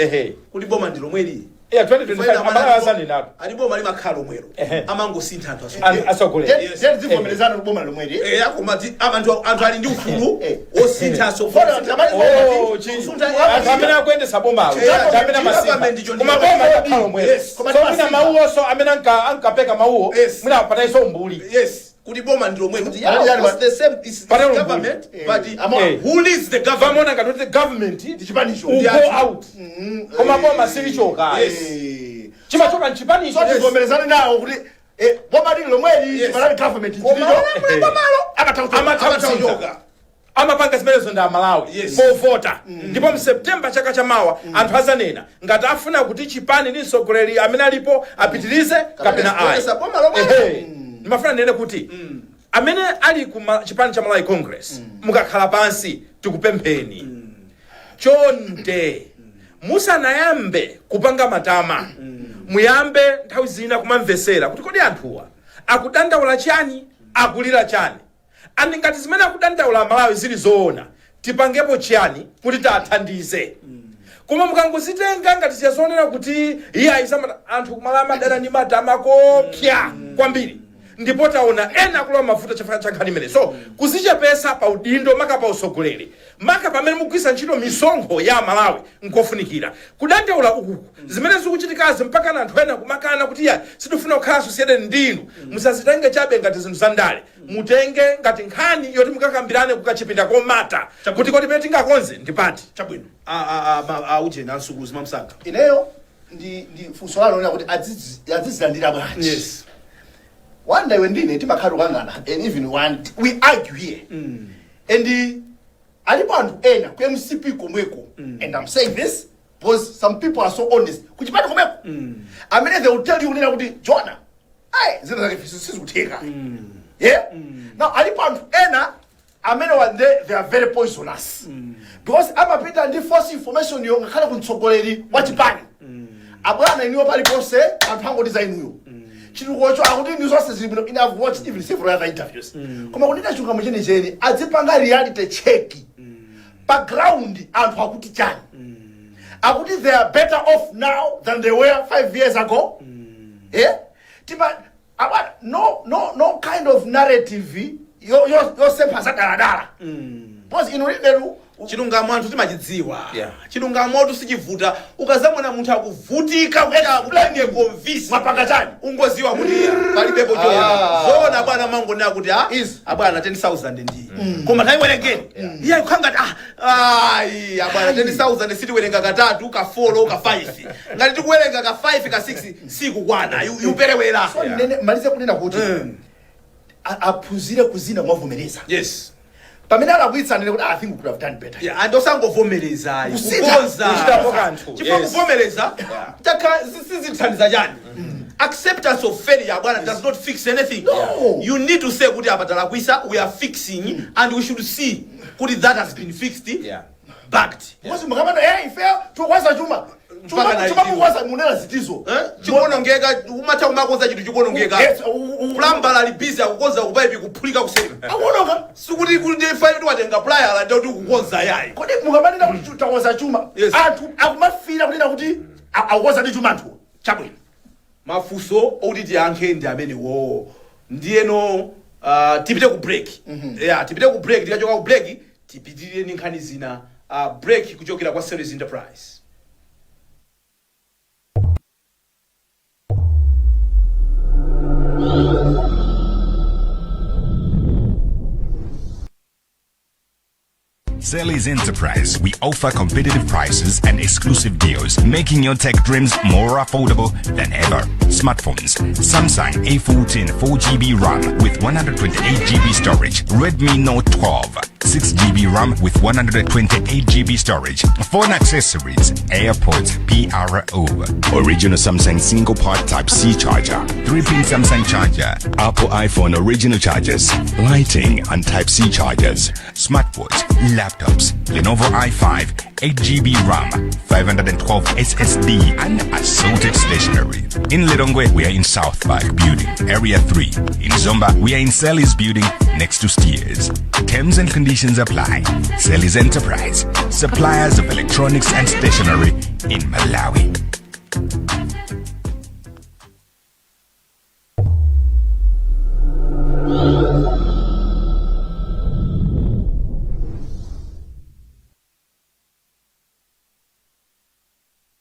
Kuti boma ndi lomweli. Iya, 2025 amalawi azanenatu. Ali boma limakhala lomwelo. Amangosintha anthu. Anthu asogolera. Yes. Tivomerezana kuti boma lomweli. Koma anthu ali ndi ufulu osinthaso. Oh, anthu amene akuyendesa bomalo ndi amene amasinta. Government icho ndi Koma boma limakhala lomwelo. Koma So mwina timasinta. mawuwonso amene ankapeka mawuwo, mwina apataiso umbuli. Yes, kuti boma ndi lomweli, kuti Anali yeah, yani of course, the same is the Panelo government, but who leads the government? Vamona ngati kuti government Ndi chipanicho. will go out, koma boma silichoka. Chimachoka nchipanicho. So tivomerezane nawo kuti boma lili lomweli. Malawi government. Koma bomalo amatha Amatha Amatha kusintha. kuchoka. Amapanga zimenezo ndi Amalawi povota. Ndipo mSeptemba chaka chamawa anthu azanena ngati afuna kuti chipani ndi mtsogoleri amene alipo apitirize kapena ayi. Kuyendetsa boma lomwelo. Ehe. Ndimafuna ndinene kuti amene ali ku chipani cha Malawi Congress, mukakhala pansi, tikupempheni chonde, musanayambe kupanga matama, muyambe nthawi zina kumamvesera kuti kodi anthuwa akudandaula chani, akulira chani, and ngati zimene akudandaula Malawi zili zoona, tipangepo chiyani kuti tiathandize. Koma mukangozitenga ngati ziyazonena kuti iye ayizamata, anthu kumala amadana ndi matama kopya kwambiri. Ndipo taona ena akulowa mavuto chifukwa cha nkhani imene. So kuzichepesa pa udindo, maka pa usogoleri, maka pamene mugwisa ntchito misonkho ya Malawi, nkofunikira kudandaula ukuku. Zimene zikuchitikazi, mpaka na anthu ena kumakana kuti ya, sitifuna kukhala associated ndinu, musazitenge chabe ngati zinthu za ndale. Mutenge ngati nkhani yoti mukakambirane kukachipinda komata kuti kodi pamene tingakonze ndipati. Chabwino. Aujeni ansukuluzi mamsanga. Ineyo ndi funso lanu lina kuti adzizilandira bwanji. Wanda, iwe ndine timakhala kukangana and even one we argue here and alipo anthu ena ku MCP komweko, and I'm saying this because some people are so honest, kuchipani komweko amene they will tell you kunena kuti, "Jona, ai, zina zake sizikutheka." Yeah, now alipo anthu ena amene wa they are very poisonous because amapita ndi false information yo ngakhale kumtsogoleri wa chipani: "Abwana, inuyo paliponse anthu angoti za inuyo, chitukucho akuti inu zonse zili bwino." Ine I've watched even several other interviews, koma kunena chilungamo chenicheni, adzipanga reality check pa ground. Anthu akuti chani? Akuti they are better off now than they were 5 years ago. Yeah, tima abwana, no kind of narrative yosempha zadaladala because inu lineru. Chilungamo anthu timachidziwa. Chilungamotu sichivuta. Ukazamona munthu akuvutika kuti akupange convince, Mwapanga chani? Ungoziwa kuti palibepo choona. Zoona bwana, mangonena kuti a Is. abwana, 10,000 ndi koma tayiwerengeni. Iye kukhangati, ah, ayi abwana, 10,000 sitiwerenga katatu, ka 4, ka 5. Ngati tikuwerenga ka 5, ka 6, sikukwana, yuperewera. So nene malize kunena kuti aphunzire kuzina mwavomereza pamene alakwitsa, anene kuti, "I think we could have done better." Yeah, and osangovomereza, Kusintha. kukonza. Kuchitapo kanthu. Chifukwa kuvomereza chakha sizithandiza chani. Acceptance of failure, bwana, does not fix anything. No. You need to say kuti apa talakwisa, we are fixing, and we should see kuti that has been fixed, backed. Because mukamana, ife tikwaza chuma Mpaka chuma na chuma itiwo. mukwaza munena zitizo. Eh? Chikuonongeka, umatha kumakonza chinthu chikuonongeka. Yes, Plumber ali busy akukonza kupaipi, kuphulika kuseri. Akuononga. Sikuti kuti fai tiwatenga plier ndi kuti kukonza yayi. Kodi mukamanena kuti takonza chuma, anthu akumafira kunena kuti akukonza ndi chuma anthu? Chabwino, mafunso okuti tiyankhe ndi amenewo. Ndiyeno tipite ku break. Yeah, tipite ku break. Tikachoka ku break tipitirire ndi nkhani zina. Break kuchokera kwa Series Enterprise. Sally's Enterprise, we offer competitive prices and exclusive deals, making your tech dreams more affordable than ever. Smartphones, Samsung A14 4GB RAM with 128GB storage, Redmi Note 12, 6GB RAM with 128GB storage, phone accessories, AirPods PRO, original Samsung single port Type C charger, 3-pin Samsung charger, Apple iPhone original chargers, lighting and Type C chargers, smartwatch, laptops, Lenovo i5, 8GB RAM, 512 SSD, and assorted stationery. In Lilongwe, we are in South Park Building, Area 3. In Zomba, we are in Sally's Building, next to Steers. Terms and conditions apply. Sally's Enterprise, suppliers of electronics and stationery in Malawi.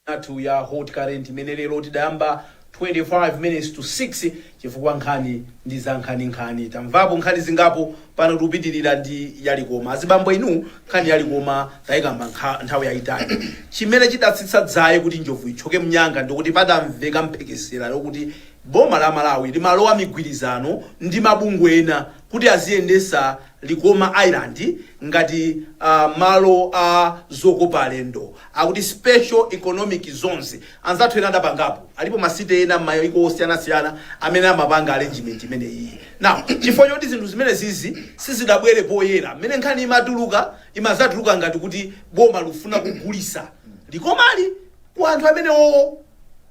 Athu ya Hot Current imene lero tidayamba 25 minutes to 6 chifukwa nkhani ndi za nkhaninkhani. Tamvapo nkhani zingapo pano, tikupitirira ndi yalikoma. Azibambo inu, nkhani yalikoma tayikamba nthawi yayitali. Chimene chidatsitsa dzaye kuti njovu itchoke mnyanga ndikuti padamveka mphekesera yokuti boma la Malawi limalowa migwirizano ndi mabungwe ena kuti aziyendesa Likoma Island ngati malo a zokopa alendo, akuti special economic zones. Anzathu ena adapangapo, alipo ma city ena m'mayiko osiyanasiyana amene amapanga arrangement imeneyi. Now, chifukwa choti zinthu zimene zizi sizidabwere poyera, mmene nkhani imatuluka imazatuluka ngati kuti boma lufuna kugulisa Likomali ku anthu amenewowo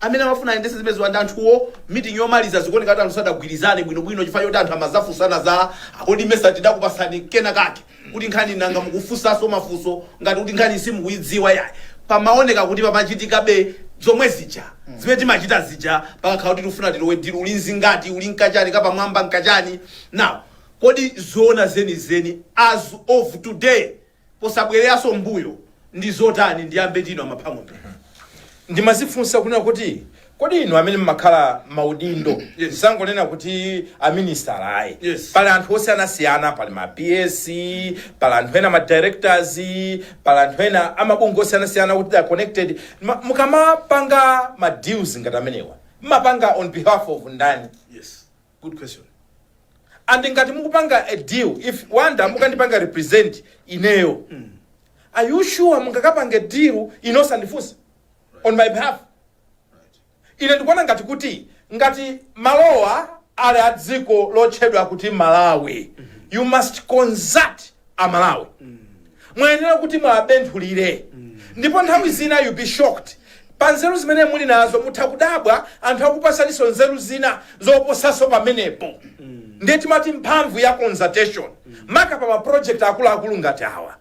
amene amafuna ayendese zimenezo. Ndi anthuwo meeting yomaliza zikuoneka kuti anthu sadagwirizane bwinobwino chifukwa choti anthu amazafunsana za akodi, "Mesa tidakupasani kena kake kuti nkhani, nanga mukufunsanso mafunso ngati kuti nkhani simukuyidziwa?" Yayi, pamaoneka kuti pamachitikabe. Zomwe zija zimene timachita zija, pakakhala kuti tifuna tilowe deal, uli nzingati, uli nkachani, kapamwamba nkachani. Now, kodi zoona zenizeni as of today, posabwereranso mbuyo, ndi zotani? Ndiyambe ndino, Amaphang'ombe. Ndimazifunsa kunena kuti, kodi inu amene mmakhala maudindo, sangonena kuti aminister ayi, pali anthu osiyanasiyana, pali ma PS, pali anthu ena ma directors, pali anthu ena amabungwe osiyanasiyana kuti they are connected. Mukamapanga ma deals ngati amenewa, mmapanga on behalf of ndani? Yes, good question. And ngati mukupanga a deal, if Wanda mukandipanga represent ineyo, are you sure mungakapange deal inosandifunsa on my behalf? Ine ndikuona ngati kuti ngati malowa ali a dziko lotchedwa kuti Malawi, you must consult Amalawi. Mwayenera kuti mwabenthulire. Ndipo nthawi zina you be shocked pa nzeru zimene muli nazo, mutha kudabwa anthu akupasaninso nzeru zina zoposaso pamenepo. Ndiye timati mphamvu ya consultation, maka pa maproject akuluakulu ngati awa.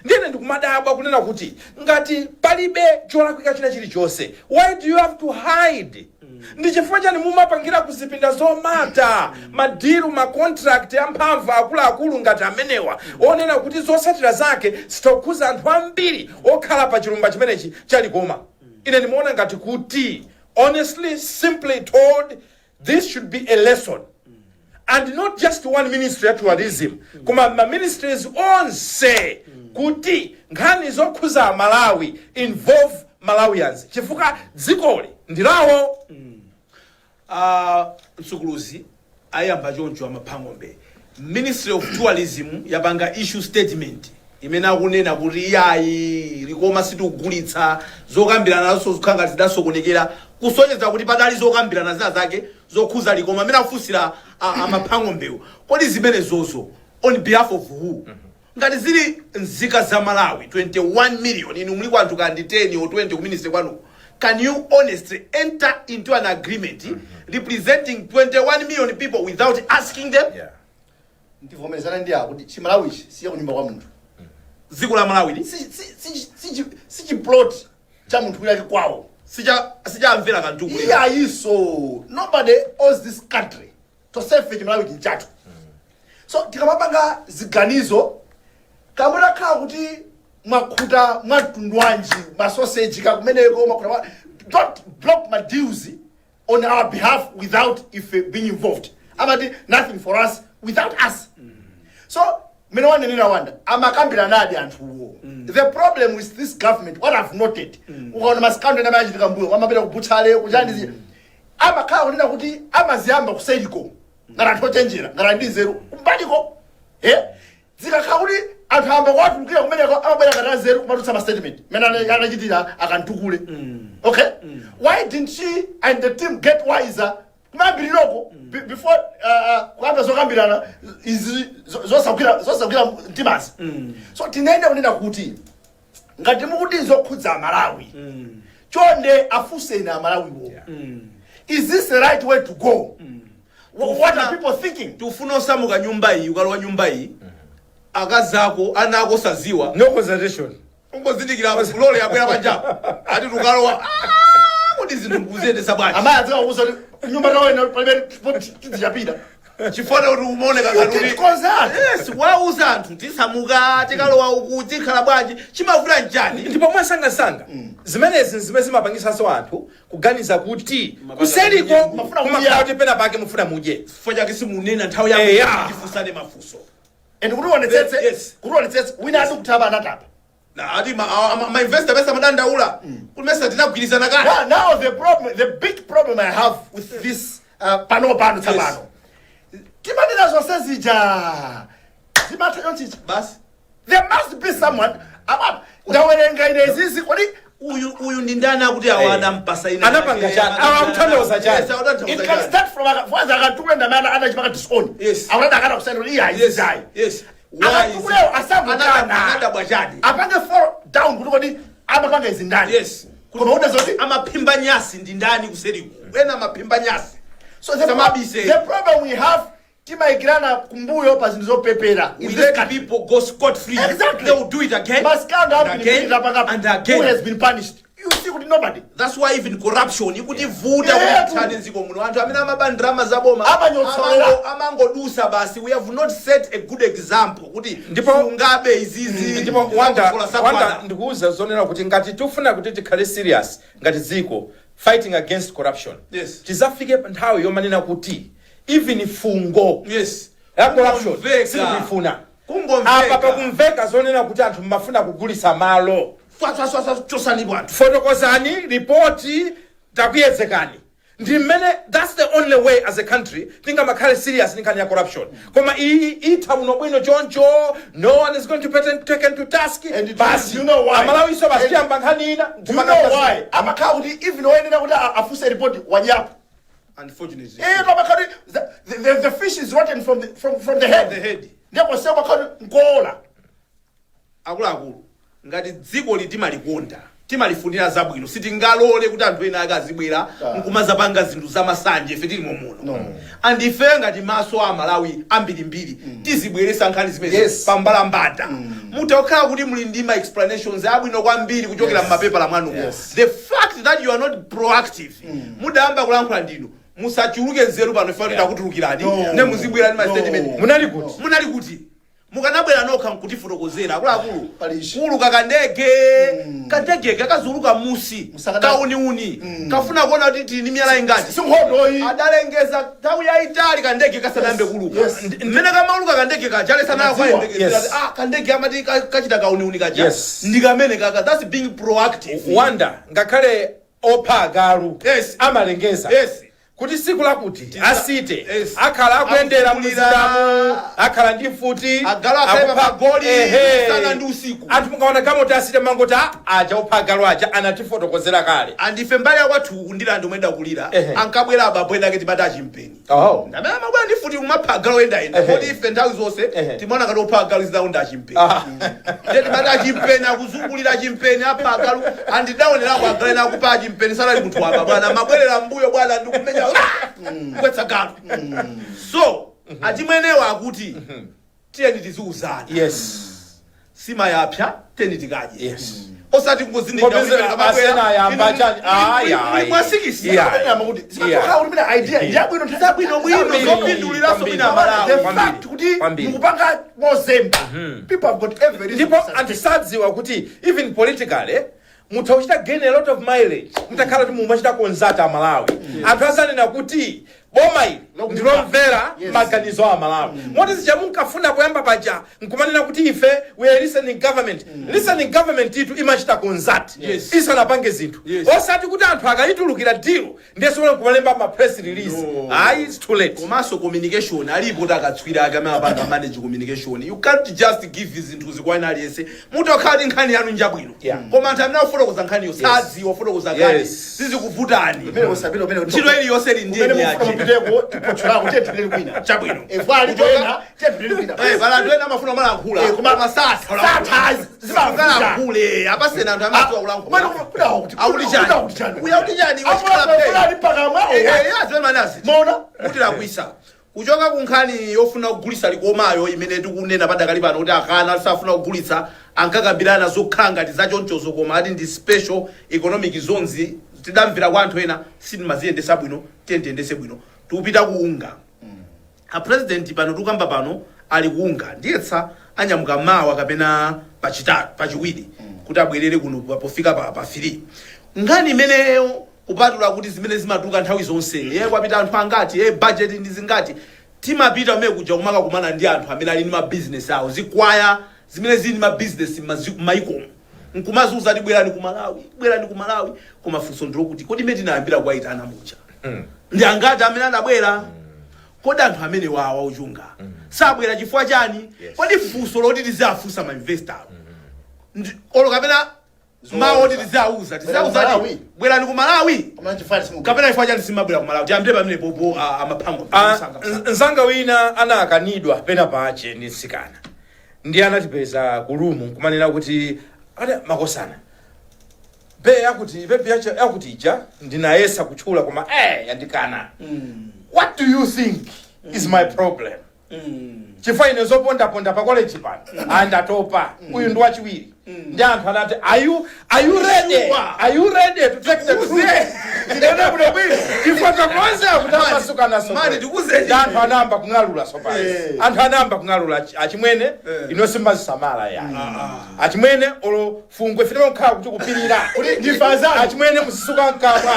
Ndiyene ndikumadabwa kunena kuti ngati palibe cholakwika china chilichonse, why do you have to hide? Ndi chifukwa chani mumapangira kuzipinda zomata madeal, macontract amphamvu akuluakulu ngati amenewa, onena kuti zotsatira zake zitokhuza anthu ambiri okhala pa chilumba chimenechi chalikoma? Ine ndimaona ngati kuti, honestly, simply told, this should be a lesson, and not just one ministry ya tourism, koma ma ministries onse, kuti nkhani zokhuza Malawi involve Malawians, chifukwa dzikoli ndi lawo. Msukuluzi ayamba choncho Amaphang'ombe. Ministry of Tourism yapanga issue statement imene akunena kuti iyayi, Likoma sitikugulitsa, zokambirana nazo zikhala ngati zidasokonekera, kusonyeza kuti padali zokambirana zina zake zokhuza Likoma. Amene akufunsira Amaphang'ombewo, kodi zimene zozo on behalf of who? Ngati zili nzika za Malawi 21 million, inu muli kwanthu kandi 10 or 20 ku ministry kwanu, can you honestly enter into an agreement representing 21 million people without asking them? Ndivomerezana ndi awo kuti Chimalawichi siya kunyumba kwa munthu. Dziko la Malawi li Si chiplot cha munthu wina kwawo. Sichamvera kanthu. Iyayiso, nobody owns this country. Tosefe Chimalawi chinchatu. So tikamapanga ziganizo, kamutakhala kuti mwakhuta mwatundu wanji masoseji kakumeneko mwakhuta don't block my deals on our behalf without ife being involved. Amati nothing for us without us. So mene wanenera Wanda, amakambiranadi anthuwo. The problem with this government, what I've noted, ukaona mascandal ena amene achitika mbuyo, amapita kubutchale kuchani, amakhala kunena kuti amaziyamba kuseliko ngati anthu ochenjera, ngati ndi nzeru kumbaliko, eh zikakhala kuti anthu amba kuwatulukira kumeneko, amabwera ngati anzeru kumatulutsa ma statement mene anachitira Akantukule. Okay, why didn't she and the team get wiser kumayambiriroko before kuyamba zokambirana izi zosagwira mtimazi? So tinene kunena kuti ngati mukuti zokhudza Amalawi, chonde afunseni Amalawiwo, is this the right way to go? What are people thinking? Tifuna osamuka nyumba iyi, ukalowa nyumba iyi, akazako, ana ako saziwa. No consultation. Ungozindikira lole yabwera panjapo, ati tukalowa. Ah, kodi zinthu mukuziyendesa bwanji? Amayi adzikakuuza kuti nyumba tawena palibe tizichapita. Chifukwa kuti umaoneka ngati kuti Tikonzani. Yes, wauza anthu tisamuka, tikalowa uku, tikhala bwanji, chimavuta njani? Ndipo mwasangasanga zimenezi zimene zimapangisanso anthu kuganiza kuti kuseliko Mafuna kumakhala kudya. kuti pena pake mufuna mudye. Chifukwa chake simunena nthawi yako, tifunsane mafunso. And kuti uonetsetse, kuti uonetsetse, wina adi kutapa anatapa. Na ati ma investor pesa madandaula kuti mesa tinagwirizana kale. Now the problem, the big problem I have with this pano pano tsapano, timanena zonse zija zimatha chonchicha. Basi. There must be someone apa ndawerenga ine izizi, kodi Uyu ndi ndani akuti awa adampasa ina? Anapanga chani? Awa akutanthauza chani? Yes, akutanthauza It can chani? start from kwanza Akatukule ndamene anachipaka disown. Akutati akana kusaina kuti iye ayizizayi. Akatukuleyo asangokana. Anadabwa chani? Apange follow down kuti kodi amapanga izi ndani? Koma uda zoti amaphimba nyasi ndi ndani kuseriku? Ena amaphimba nyasi. So the, Samabise. the problem we have, timayikirana kumbuyo pa zinthu zopepera in We this let country. people go scot free. Exactly. They will do it again Mascandal and again and who again. has been punished? You see kuti nobody. That's why even corruption ikutivuta kuti tithane mdziko muno. Anthu amene amaba ndalama zaboma Amanyotsowera. Amangodusa basi. We have not set a good example kuti sungabe izizi. Ndipo Wanda, Kufola sakwana. Wanda, ndikuuza zonena kuti ngati tifuna kuti tikhale serious ngati dziko fighting against corruption, tizafike nthawi yomanena kuti even fungo ya corruption Kungomveka. sitikuifuna. Kungomveka. Apa pakumveka zonena kuti anthu mmafuna kugulisa malo. Swaswaswa, chosani anthu. Fotokozani ripoti, takuyedzekani. Ndi mmene, that's the only way as a country tingamakhale serious ndi nkhani ya corruption. Koma iyi itha bwino bwino choncho, no one is going to be taken to task. And Basi, do you know why? Amalawiso basi tiyamba nkhani ina. Do you know why? Amakhala kuti even oyenera kuti afuse report wajapo. Unfortunately. Amakhala kuti the fish is rotten from the head. The head. Ndipo seko amakhala kuti nkola. Akuluakulu, ngati dziko li timalikonda, timalifunira zabwino, sitingalole kuti anthu ena ake azibwera nkumazapanga zinthu zamasanje ife tilimo muno. No. And ife ngati maso a Malawi ambirimbiri tizibweresa nkhani zimene pambalambanda. Mutakhala kuti muli ndi ma explanations abwino kwambiri kuchokera mmapepala mwanumo, the fact that you are not proactive, mudayamba kulankhula ndinu, musachuluke nzeru pano. Ife takutulukirani. No. Ne muzibwera ndi ma No. statement. Munali kuti? Munali kuti? Mukanabwera nokha nkutifotokozera. Akuluakulu, Palishi. kuluka kandege, kandege kakazuluka musi kauniuni, kafuna kuona kuti tili ndi miyala ingati. Sinkhondo iyi. Adalengeza nthawi yayitali kandege kasanayambe kuluka. Mmene kamauluka kandege kajalesanayo Nadziwa. kayembekezera, ah, kandege amati kachita kauniuni kaja ndi kamene kaka. That's being proactive. Wanda, ngakhale opha agalu amalengeza kuti siku lakuti asite akhala akuyendera Akuzungulira. mzindamu, akhala ndi mfuti. Agalu akhale pamagoli, usana ndi usiku. Anthu mukaona gamoti asite mangoti, "Ah, aja opha agalu aja anatifotokozera kale." Andife mbali yakwathu kundilandi omwe idakulira, ankabwera abambo ena ake timati achimpeni, amene amabwera ndi futi kumapha agalu oyendayenda. Kodi ife nthawi zonse timaona ngati opha agalu zinawo ndi achimpeni. Ndiye timati achimpeni akuzungulira, achimpeni apha agalu. Andidaonerako agalu ena akupha achimpeni, sanali munthu wapa bwana, mabwerera mbuyo bwana ndikumenya kugwetsa galu. So achimwenewa akuti tiyeni tiziuzana. Simayapya, tiyeni tikadye. Osati Popeza asena ayamba chani? Ayi, ayi. Mwasikisi. Kuti zimakhala kuti mina idea yabwino. Zabwino bwino. Kwambiri. Zopinduliranso Kwambiri. mwina Malawi. The Kwambiri. fact kuti Kwambiri. mukupanga mozemba, people have got every reason Ndipo to suspect. anthu sadziwa kuti even politically mutha kuchita gain a lot of mileage mutakhala kuti mumachita consult Amalawi. Anthu azanena kuti boma ili ndilomvera maganizo a Malawi. Moti zija munkafuna kuyamba paja nkumanena kuti ife we are listening government, listening government itu imachita consult isanapange zinthu, osati kuti anthu akayitulukira deal ndiye nkumalemba ma press release. No. Ayi, it's too late. Komanso communication, alipo kuti akatswiri ake amene amapanga manage communication. You can't just give zinthu kwa ina aliyense. Mutokhala ndi nkhani yanu njabwino, koma anthu amene akufotokoza nkhaniyo sadziwa fotokoza nkhani, sizikuvutani. Umene usapita umene Ntchito iliyonse ili ndiye umene mufuna yache. mupiteko, tipotsolako, tiye tipiteni kwina. Chabwino. Efali toena, tiye tipiteni kwina. Pala anthu ena amafuna malankhula, koma satha. Satha, zimavuta. Sungalankhule apasena anthu amadziwa kulankhula. Akuti chani? Uya kuti chani? Amulani pakamwa. Maona? Kuti lakwisa kuchoka ku nkhani yofuna kugulitsa likomayo imene tikunena padakali pano kuti akana, safuna kugulitsa, ankakambirana zokhala ngati zachonchozo, koma ati ndi special economic zones. Tidamvera kwa anthu ena, sitimaziyendesa bwino, tiyendeyendese bwino. Tikupita ku UNGA. A president pano tikukamba pano ali ku UNGA, ndiyetsa anyamuka mawa kapena pachitatu, pachiwiri, kuti abwerere kuno pofika pa 3. Nkhani imeneyo, kupatula kuti zimene zimatuluka nthawi zonse, ye kwapita anthu angati, ye budget ndi zingati, timapita kumene kuja kumakakumana ndi anthu amene ali ndi mabizinesi awo, zikwaya zimene zili ndi mabizinesi m'mayikomo, nkumazuza ti bwerani ku Malawi, bwerani ku Malawi. Koma funso ndilokuti kodi imene tinayambira kuwayitana muja ndi angati amene anabwera? Kodi anthu amene wawa uchunga sabwera chifukwa chani? Kodi funso loti tiziafunsa ma investor olo kapena mawu oti tiziauza tiziauza Bwerani ku Malawi. Bwerani ku Malawi Koma chifukwa simu kapena chifukwa chani simabwera ku Malawi? Tiyambire pamene popo amaphango. Ah, nzanga wina anakanidwa pena pache ndi mtsikana, ndi anatipeza ku room nkumanena kuti ati makosana be yakuti babe yakuti ija ndinayesa kutchula koma yandikana. What do you think is my problem? Chifukwa ine zopondaponda pa college pano andatopa, uyu ndi wachiwiri. Ndi anthu anati, Are you ready? Sure. Are you ready to take the truth?" Ndinene bwino bwino. Chifukwa takonza kuti amasukana. Mani, tikuze. Ndi anthu anayamba kung'alula sopano. Anthu anayamba kung'alula, "Achimwene, ino simmazisamala yayi. Achimwene, olo fungwe fitema kukhala kuti kupirira." Kuti ndife anzanu. "Achimwene, muzisuka mkamwa.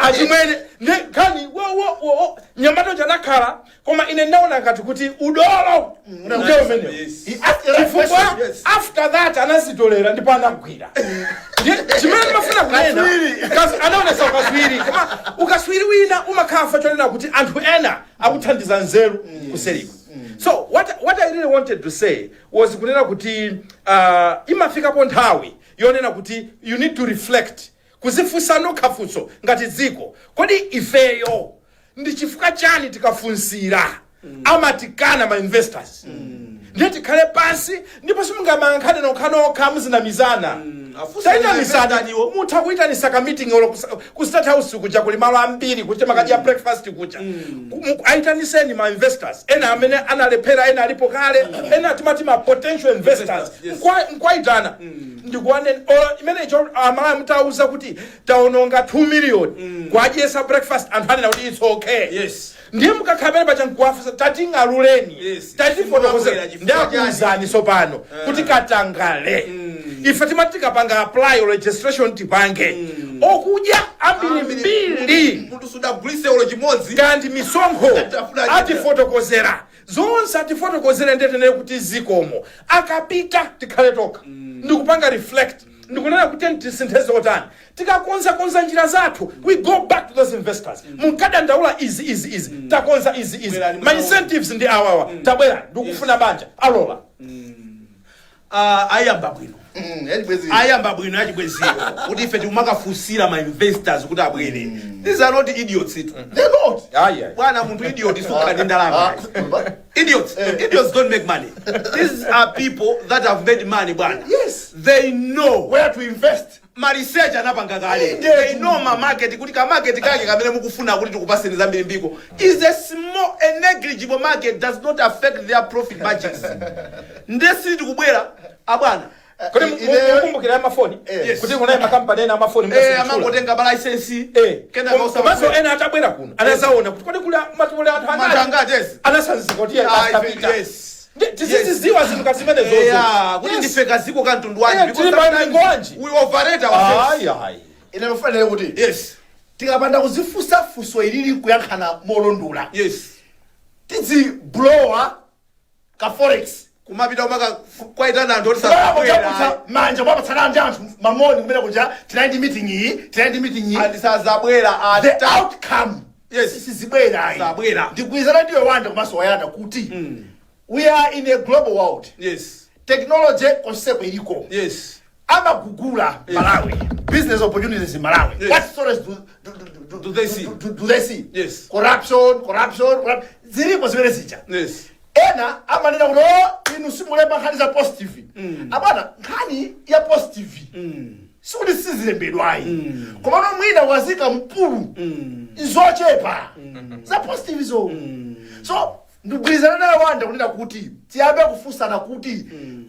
Achimwene." Ndi nkhani wo wo wo nyamato chanakhala, koma ine ndaona ngati kuti udolo ndiye umenewo. He asked the right Chifukwa question. after that anazitolera ndipo anagwira. Chimene ndimafuna kunena, anaonesa ukaswiri, koma ukaswiri wina umakhafa chonena kuti anthu ena akuthandiza nzeru kuseriko. So what I really wanted to say was kunena kuti imafikapo nthawi yonena kuti you need to reflect, kuzifunsa nokha funso ngati dziko: kodi ifeyo ndi chifukwa chani tikafunsira amatikana ma investors? Ndiye tikhale pansi, ndipo simungamayankhane nokhanokha, muzinamizana. Afunsa Tainamisana. investor. Mutha kuyitanisa ka meeting olo ku State House kuja, kuli malo ambiri kuti makadya breakfast kuja. Ayitaniseni ma investors ena amene analephera, ena alipo kale, ena timati ma potential investors. Nkwayitana ndikuwaneni olo imenecho Amalawi mutauza kuti taononga 2 million kwadyesa breakfast, anthu anena kuti it's okay. Ndiye mukakhala pene pacha nkuwafunsa, "Tating'aluleni, tatifotokozera." Simwabwera chifukwa Ndiakuwuzani sopano kuti katangale, ife timati tikapanga apply registration tipange okudya ambirimbiri. Munthu sudagulise olo chimodzi. Kandi misonkho. Tafuna. Atifotokozera zonse, atifotokozera. Ndetenere kuti zikomo akapita, tikhale tokha ndikupanga reflect, ndikunena kuti tisinthe zotani, tikakonzakonza njira zathu, we go back to those investors: "Munkadandaula izi, izi, izi, takonza izi, izi." Bwerani. "Ma incentives ndi awawa, tabwera, ndikufuna banja." Alola. Ah, ayamba bwino. Yachibwezi. Ayamba bwino yachibweziyo kuti ife tikumakafunsira ma investors kuti abwere. These are not idiots itu. They're not. Ayi. Bwana, munthu idiot sukhala ndi ndalama. Idiots, idiots don't make money. These are people that have made money, bwana. They know where to invest. Ma research anapanga kale. Indeed. They know ma market, kuti ka market kake kamene mukufuna kuti tikupaseni zambiri mbiko is a small, a negligible market, does not affect their profit margins. Ndesi tikubwera, abwana. Kodi mukumbukira amafoni? Yes. Kuti kunaye makampani ena amafoni. Amangotenga pa license. Kenaka Komanso ena atabwera kuno anazaona kuti kodi kuli matuli anthu anthu angati. Angati, yes. Anasanzika kuti Ah, asapita. Tiziziziwa zinthu ngati zimene zozo. Yeah, kuti ndife kaziko ka mtundu wanji. Eh, Because tili pa sometimes mlingo wanji. we overrate ourselves. Ayi ayi. Ine mafanire kuti tikapanda kuzifunsa funso ilili kuyankhana molondola, tiziblowa ka forex. Kumapita kumaka kwaitana anthu oti Kubwera sazabwera. manja mwapatsana ndi anthu mamoni kumene kuja, "Tinali ndi meeting iyi, tinali ndi meeting iyi." Andisazabwera. The Ata outcome sizibwera ayi. Sabwera. Ndikuyizana ndiwe Wanda komanso Wayana kuti we are in a global world. Technology konseko iliko. Amagugula Malawi, business opportunities in Malawi. What stories do Do they see? Do they see? Corruption, corruption, corruption. Zilipo zimene zija. Ena amanena kuti, "Oh, inu simulemba nkhani za positive." Abwana, nkhani ya positive sikuti sizilembedwayi, komano mwina wazika mpulu zochepa za positive zo. So ndikugwirizana naye Wanda kunena kuti tiyambe kufunsana kuti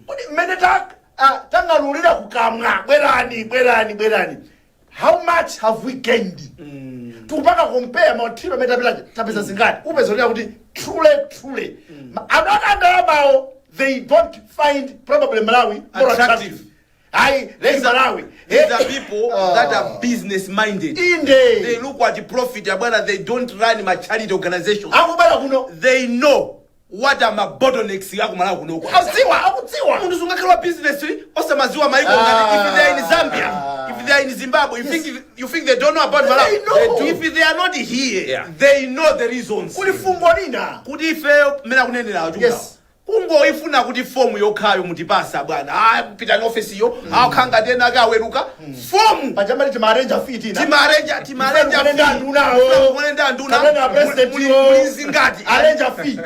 kodi mmene tang'alulira kukamwa, "Bwerani, bwerani, bwerani," how much have we gained? Tikupanga compare ma trip amene tapita, tapeza zingati? Upeza kunena kuti truly, truly, anthu akandalamawo, they don't find probably Malawi more attractive. Attractive. Ayi, leki Malawi. These are people that are business minded. Inde. They look at profit, abwana. They don't run ma charity organizations. Akubala kuno. They know what are ma bottlenecks akumalawi kunoko. Akudziwa, akudziwa. Munthu sungakhale wa business osamaziwa maiko ngati if they are in Zambia, if they are in Zimbabwe, you think they don't know about Malawi? They know. They do. If they are not here, they know the reasons. Kuli fungo lina. Kuti ifeyo mmene akunenera achunga, kungoifuna kuti fomu yokhayo mutipasa, bwana, ah, pitani ofesiyo, akukhala ngati ena ake aweruka fomu. Pajamali timarenja fee tina. Timarenja, timarenja. Kumanenda andunawo. Kumanenda anduna. Kapena president yo. Muli zingati? Arenja fee.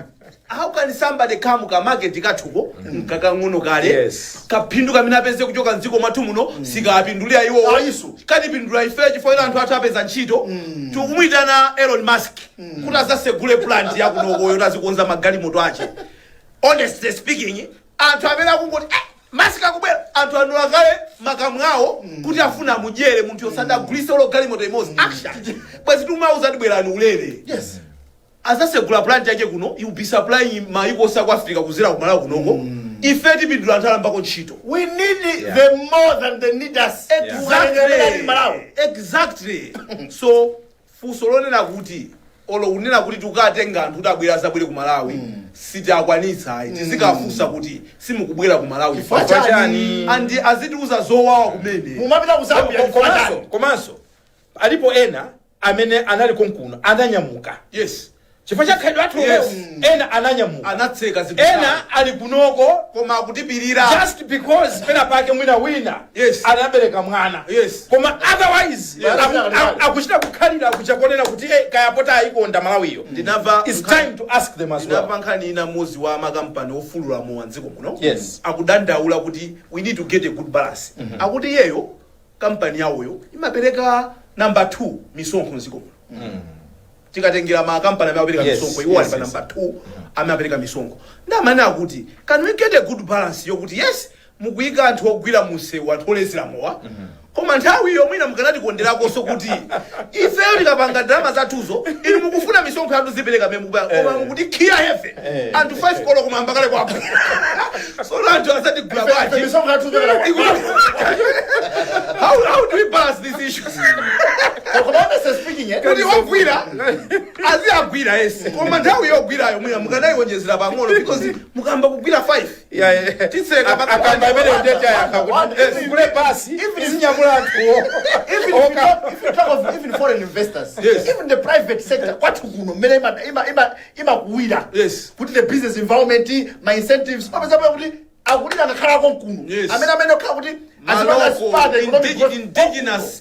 How can somebody come ka market kathuko nkakang'ono kale, kaphindu kamene apeze kuchoka mdziko mwathu muno sikapindulira iwo, Ayiso. katipindula ife chifukwa ila anthu athu apeza ntchito? Tikumuyitana Elon Musk kuti azasegule plant yakunokoyo, tazikonza magalimoto ache. Honestly speaking, anthu amene akungoti, eh, Mask akubwera, anthu anola kale makamwa awo kuti afuna amudyere munthu yosadagulise olo galimoto imodzi. Action bwezi timauza kuti bwerani ulere. Azasegula plant yake kuno, you be supplying maiko onse aku Africa kuzera ku Malawi kunoko. Ife tipindula, anthu alambako ntchito. We need them more than they need us. Exactly. Malawi. Exactly. So funso lonena kuti, olo kunena kuti tikukatenga anthu kuti abwere, azabwere ku Malawi, sitiakwanitsa ayi. Tizikafunsa kuti simukubwera ku Malawi chifukwa chifukwa chani? And azitiuza zowawa kumene. Mumapita ku Zambia chifukwa Komanso chani? Komanso alipo ena amene anali konkuno ananyamuka chifukwa cha khalidwe athu lomwewo. Ena ananyamuka, anatseka zinthu zawo. Ena ali kunoko koma akutipirira just because pena pake mwina wina anabereka mwana, koma otherwise akuchita kukhalira kuchakonena kuti kayapota ayikonda Malawiyo. Ndinamva It's time to ask them as well. Ndinamva nkhani ina, mmodzi wa makampani ofulula mowa mdziko muno akudandaula kuti we need to get a good balance. Akuti iyeyo kampani yawoyo imapereka number 2 misonkho mdziko muno. Tikatengera makampani amene amapereka misonkho, iwo ali pa number 2 amene apereka misonkho. Ndi amene akuti, can we get a good balance yokuti yes, mukuyika anthu ogwira munsewu, anthu olezera mowa, koma nthawi iyo mwina mukanatikoндerakonso kuti ifeyo tikapanga ndalama zathuzo, inu mukufuna misonkho yathu zipereka mmene mukupanga, koma mukutikhiya hefe. Anthu 5 koloko kumamba kale kwako, so anthu asatigula bwanji? Misonkho yathu ipereka. How do we balance these issues? Koma honestly speaking, Kuti ogwira aziyagwira, yes, koma nthawi yogwirayo mwina mukanayiwonjezera pang'ono, because mukamba kugwira 5 titseka Akamba imene ndeti ayakha kuti kule basi izinyamula anthuwo. Even if you talk of even foreign investors, even the private sector kwathu kuno mmene imakuwira kuti the business environment, ma incentives, mapeza kuti akulira ngakhalako mkuno amene okhala kuti azipanga maloko spur the economic growth.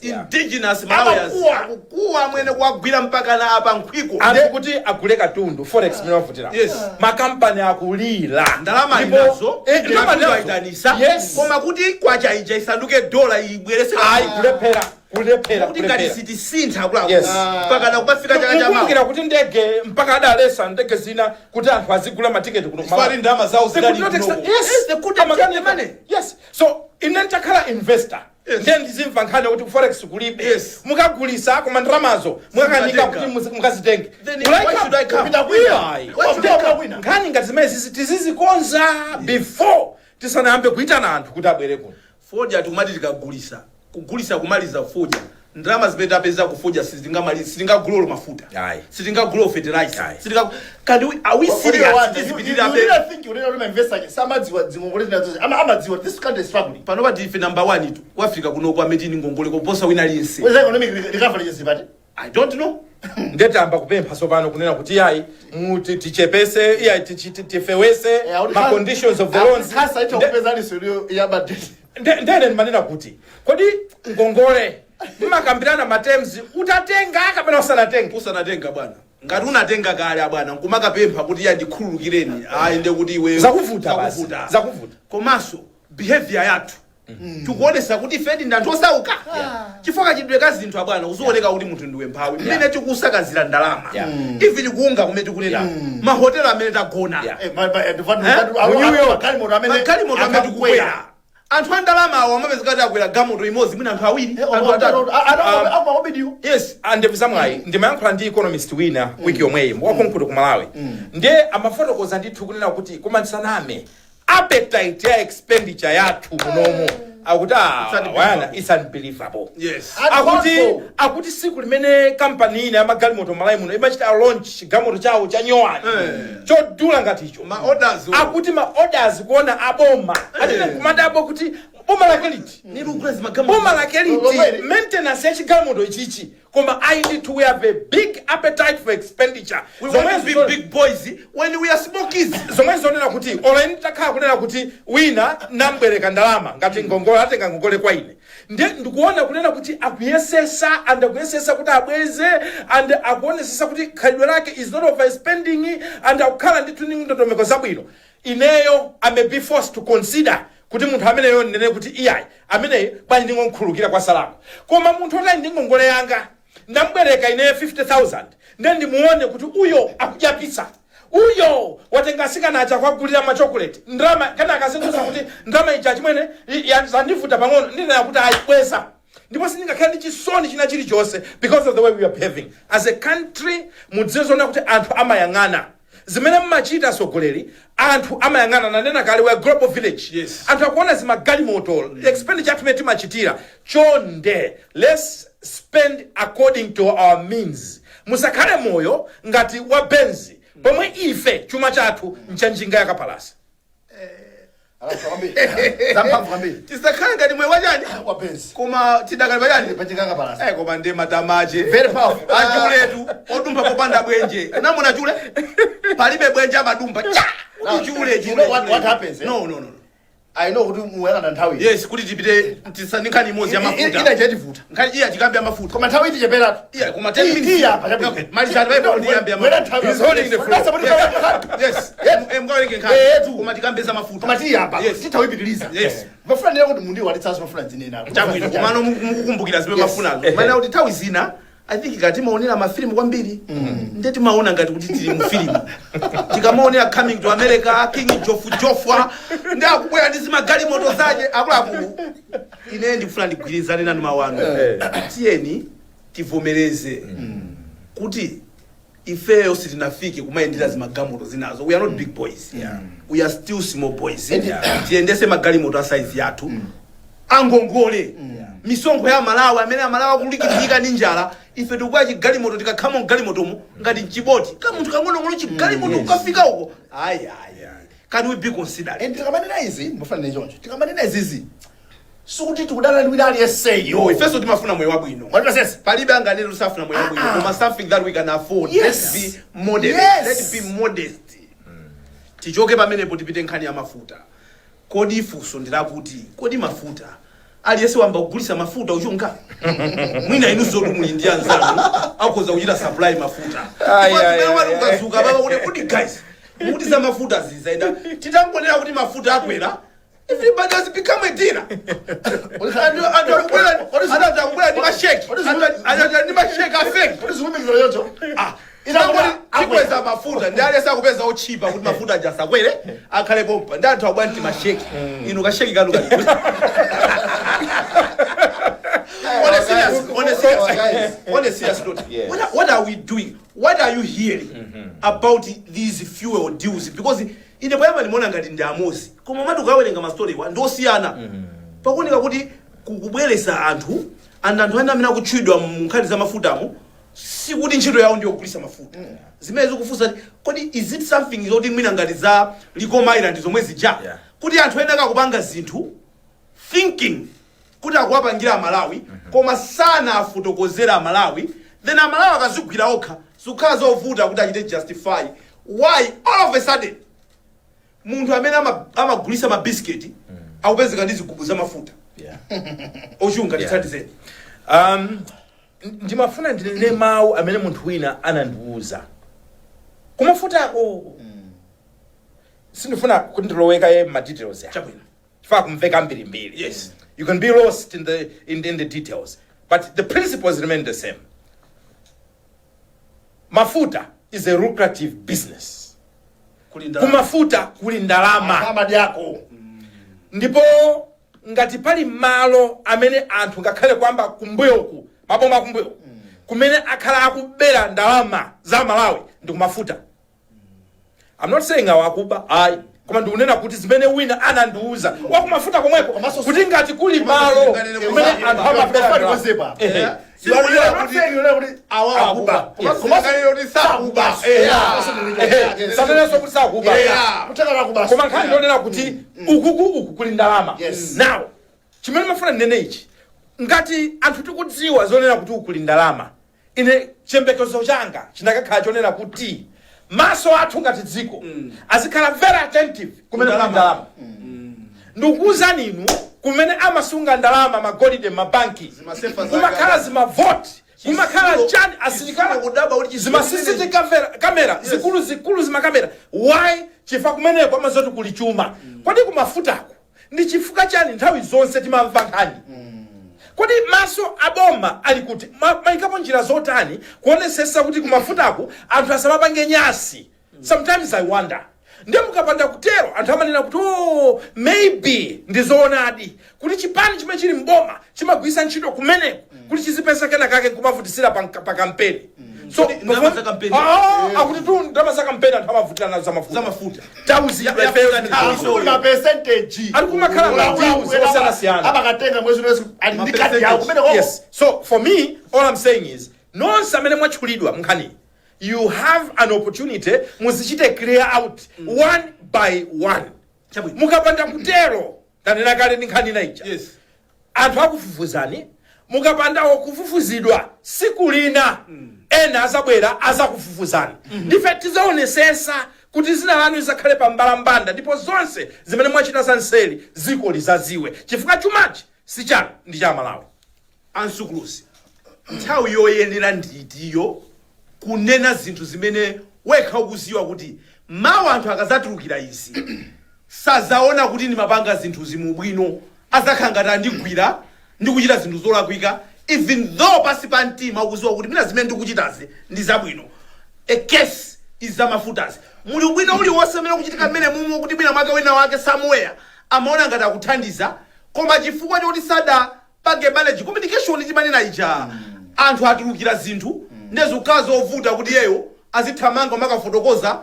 Indigenous Malawians Amakuwa. Akukuwa mwene kuwagwira mpaka na apa nkhwiko. Anthu kuti agule katundu, forex imene wavutira, makampani akulira. Ndalama inazo, ndalama katundu nazo. ayitanisa, koma kuti kwacha ija isanduke dola, ibwerese Ayi, kulephera, kulephera. Kuti ngati Kulephera. sitisintha akuluakulu, mpaka na kukafika chaka cha Mukumbukira mawa. kuti ndege mpaka adalesa ndege zina kuti anthu azigula matiketi kuno. Chifukwa ndalama zawo They zidali could not kuno. Yes. They could have taken the money. Yes, so ine nditakhala investor, ndiye ndizimva nkhani kuti forex kulibe, mukagulisa koma ndalamazo mukakanika Simukatenga. kuti mukazitenge. Then Will I why come? should I come? Kupita kwina. Ayi. Why should I come? Kwina. Nkhani ngati zimene zizi tizizikonza before tisanayambe kuitana anthu kuti abwere kuno. Fodya tikumati tikagulisa, kugulisa, kumaliza fodya, ndalama zimene tapeza ku fodya sitingagulolo mafuta, Ayi. sitingagulolo fertilizer, Ayi. sitinga. Can we, are we serious? Tizipitirira You really think unena kuti ma investor samadziwa dzingongole zinazo? Amadziwa this country is struggling. Panopa ndife number one itu ku Africa kuno kwa metini ngongole kuposa wina aliyense. Where's economic recovery chizipati? I don't know. Ndetamba kupempha sopano kunena kuti iyayi, muti tichepese, iyayi, tifewese ma conditions of the loans. Kasa icho kupeza liso ya budget. Ndene ndimanena kuti kodi ngongole mmakambirana ma terms utatenga kapena usanatenga? Usanatenga, bwana. Ngati unatenga kale, abwana, nkumakapempha kuti iya, ndikhululukireni, ayi, nde kuti iwe Zakuvuta basi. Zakuvuta. Zakuvuta. Komanso behavior yathu tikuonesa kuti ifedi ndi anthu osauka, chifukwa kachidwe ka zinthu, abwana, uzioneka kuti munthu ndiwe mphawi mmene tikusakazira ndalama, even kuunga kumene tikunena, mahotelo amene tagona, Mu New York. Magalimoto amene magalimoto amene tikukwera. Anthu a ndalama awo amapezeka kuti akwera galimoto imodzi, mwina anthu awiri, anthu atatu. Amaobidiyo. Andevu zamwayi, ndimayankhula ndi economist wina wiki yomweyi wakonkuno ku Malawi, ndiye amafotokoza ndithu kunena kuti, koma ndisaname, appetite ya expenditure yathu munomu, akuti It's unbelievable. wana, it's unbelievable. And Akuti siku limene kampani ina yamagalimoto Malawi muno imachita launch galimoto chawo cha nyowani chodula ngaticho, Ma orders. Akuti ma orders kuona aboma atine kumadabo kuti boma lake liti, Nilugula magalimoto. Boma lake liti, Lomweli. maintenance ya chigalimoto ichichi. Koma ayi ndithu, we have a big appetite for expenditure. We want to be big boys when we are small kids. Zomwe zonena kuti olo ine nditakhala kunena kuti wina nambwereka ndalama ngati ngongole, atenga ngongole kwa ine, ndiye ndikuona kunena kuti akuyesesa and akuyesesa kuti abweze and akuonesesa kuti khalidwe lake is not overspending and akukhala ndithu ndi ndondomeko zabwino, ineyo I may be forced to consider kuti munthu ameneyo ndinene kuti iyayi, ameneyo bwanji ndingonkhululukira kwa salako. Koma munthu otali ndi ngongole yanga, ndambwereka ineyo 50,000, ndiye ndimuone kuti uyo akudyapisa. Uyo watenga asikana aja kwagulira machocolate, ndalama. Kenaka azindiuza kuti ndalama ija, chimwene, zandivuta pang'ono. Ndinena kuti ayibweza, ndipo sindingakhale ndi chisoni china chilichonse because of the way we are behaving as a country. Mudziwe zoona kuti anthu amayang'ana zimene mmachita, atsogoleri. Anthu amayang'ana. Nanena kale, we are global village. Anthu akuona zimagalimoto, expenditure athu imene timachitira. Chonde, let's spend according to our means. Musakhale moyo ngati wa Benzi pomwe ife chuma chathu nchanjinga yakapalasa. Zamphamvu kwambiri. Tisakhale ngati mwe wachani? Wa Benzi. Koma tidakali pachani? Pachikanga palasa. Eh, koma ndiye matamache. Very powerful. Achuletu odumpha popanda bwenje. Unamona chule palibe bwenje, amadumba cha kuti chule. You know what happens, eh? No. I know kuti muyang'ana nthawi. Yes, kuti tipite tisani nkhani imodzi ya mafuta. Ina chativuta. Nkhani iya, chikambi ya mafuta. Koma nthawi iticheperatu. Iya, koma 10 minutes. Iya, pa. Okay, malizani paipo kuti iyambe ya mafuta. He's holding the floor. Yes. Mkawerenge nkhani. Eh, tu. Koma tikambeza mafuta. Koma tiyamba. Yes. Tithawipitiliza. Yes. Mafuna ndira kuti mundi walitsanso mafuna dzinena. Chabwino, komano mukukumbukira zimene Yes. mafunazo. Maana kuti nthawi zina I think kati timaonera mafilimu kwambiri, nde timaona ngati kuti tili mu filimu. Tikamaonera Coming to America, King Jofu Jofwa ndi akubwera ndi zimagalimoto zache. Akuluakulu, ine ndikufuna ndigwirizane nanu mawu anu. Tiyeni tivomereze kuti ifeyo sitinafike kumayendera zimagalimoto zinazo. We are not big boys. We are still small boys. Tiyendese magalimoto a size yathu, angongole, misonkho ya Malawi amene Amalawi akulikitika ndi njala. Ife tikukwera chigalimoto, tikakhama mgalimotomo ngati mchiboti kamunthu kang'onong'ono, chigalimoto kukafika uko. Ayi, ayi, can we be considerate? And tikamanena izi, mafuna choncho, tikamanena izizi sikuti tikudana ndi wina aliyenseyo. No, ifenso timafuna moyo wabwino. Mwandipesesa? Palibe anganene tusafuna moyo wabwino, koma something that we can afford. Let's be moderate. Let's be modest. Tichoke pamenepo, tipite nkhani ya mafuta. Kodi funso ndilakuti, kodi mafuta, aliyense wamba kugulisa mafuta uchunga? Mwina inunso muli ndi anzanu akhoza kuchita supply mafuta. Ai, ai, ai, ai. Ukazuka baba kuti guys, mukuti za mafuta zizaenda. Titangonera kuti mafuta akwera, everybody has become a dealer. Anthu akubwera, anthu akubwera ndi masheki, anthu ndi masheki a fake. Kuti zikumbikira choncho. Ah, itangoti tikweza mafuta, ndi aliyense akupeza otchipa kuti mafuta aja asakwere, akhale pompa. Ndi anthu akubwera ndi masheki. Inu kasheki kanu kali? On a serious note, what are we doing? What are you hearing about these fuel deals? Because ine poyamba ndimaona ngati ndi amosi, koma mati ukawerenga mastori wa ndosiyana. Pakuoneka kuti kukubweresa anthu, and anthu ena amene akutchedwa mu nkhani za mafutamo sikuti ntchito yawo ndiyogulisa mafuta. Zimene zikufunsa kuti, kodi is it something zoti mwina ngati za Likoma Island zomwe zija, kuti anthu ena akakupanga zinthu thinking kuti akuwapangira Amalawi, koma sana afotokozera Amalawi, then Amalawi akazigwira okha, zikukhala zovuta kuti achite justify why all of a sudden munthu amene amagulisa mabisiketi akupezeka ndi zigubu za mafuta ochunga? Tithandizeni. Ndimafuna ndinene mawu amene munthu wina anandiwuza kumafutako. Sindifuna kuti ndiloweka ye ma details ya chifukwa kumveka mbirimbiri. You can be lost in the details, but the principles remain the same. Mafuta is a lucrative business. Kuli ndalama. Kumafuta kuli ndalama. Amadi ako. Ndipo ngati pali malo amene anthu, ngakhale kwamba kumbuyoku, maboma akumbuyo kumene akhala akubera ndalama za Malawi, ndi kumafuta. I'm not saying awo akuba, ayi, koma ndikunena kuti zimene wina anandiuza wakumafuta komweko, kuti ngati kuli malo kumene anthu amabera ndalama. Ehe. Awa akuba. Sakuba. Ehe, sanenenso kuti sakuba, koma nkhani ndionena kuti ukuku uku kuli ndalama. Now, chimene mafuna ndinene ichi, ngati anthu tikudziwa zonena kuti uku kuli ndalama, ine chiyembekezo changa chinakakhala chonena kuti maso athu ngati dziko azikhala very attentive kumene kuli ndalama. Ndikukuwuzani inu, kumene amasunga ndalama, magolide, mabanki, Zimasefa zake. kumakhala zimavoti, kumakhala chani, asilikali, Kudaba kuti zima CCTV camera zikulu zikulu, zimakamera. Why? Chifukwa kumeneko amazoti kuli chuma. Kodi kumafutako ndi chifukwa chani nthawi zonse timamva nkhani? Kodi maso aboma ali kuti? Mayikapo njira zotani kuonesesa kuti kumafutaku anthu asamapange nyasi? Sometimes I wonder. Ndiye mukapanda kutero, anthu amanena kuti, "Oh, maybe ndizoonadi kuti chipani chimene chili mboma chimagwiritsa ntchito kumeneko kuti chizipeza kena kake nkumavutisira pa kampeni." So Ndalama za kampeni. Ah, akuti tu ndalama za kampeni anthu amavutira nazo zamafuta. Zamafuta. Tauzidwa ifeyo. Kuli ma percentage. Ali kumakhala ma deals osiyanasiyana. Amakatenga mwezi mwezi ali ndi kadi yawo kumene koko. Yes. So for me, all I'm saying is, nonse amene mwatchulidwa mnkhani, you have an opportunity, muzichite clear out one by one. Chabwino. Mukapanda kutero, tanena kale ndi nkhani ija, anthu akufufuzani. Mukapanda kufufuzidwa, siku lina ena azabwera, azakufufuzani. Ndife tizaonesesa kuti zina lanu lizakhale pa mbalambanda, ndipo zonse zimene mwachita zanseri ziko lizaziwe, chifukwa chumachi si chanu, ndi cha Malawi. Ansukulusi, nthawi yoyenera nditiyo kunena zinthu zimene wekha ukuziwa kuti mawu anthu akazatulukira izi sazaona kuti ndimapanga zinthu zimubwino, azakhala ngati andigwira ndikuchita zinthu zolakwika, even though pasi pa mtima ukuziwa kuti mina zimene ndikuchitazi ndi zabwino? A case is zamafutazi. Muli ubwino uliwonse umene ukuchitika mmene mumo kuti mwina mwake wina wake somewhere amaona ngati akuthandiza, koma chifukwa chokuti sadapange manage communication timanena ija, anthu atulukira zinthu, ndezikukhala zovuta kuti yeyo azithamanga makafotokoza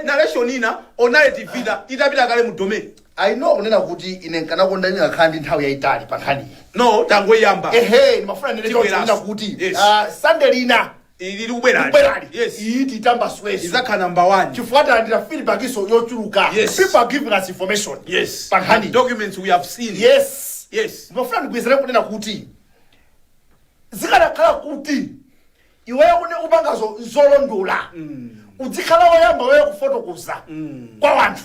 narration ina or narrative ina itapita kale mu domain. I know kunena kuti ine nkanakonda ndingakhala ndi nthawi yayitali pa nkhaniyi. No, tangoyamba. Ehe, ndimafuna ndinene choncho. Tibweraso. Kunena kuti Sunday lina ili likubwerali. Kubwerali, Yes. iyi titambasweso. Izakhala number one. Chifukwa talandira feedback iso yochuluka. People are giving us information pa nkhaniyi. Documents we have seen. Ndimafuna ndigwizire kunena kuti zikanakhala kuti iweyo une upangazo zolondola, uzikhala woyamba weyo kufotokoza kwa wanthu,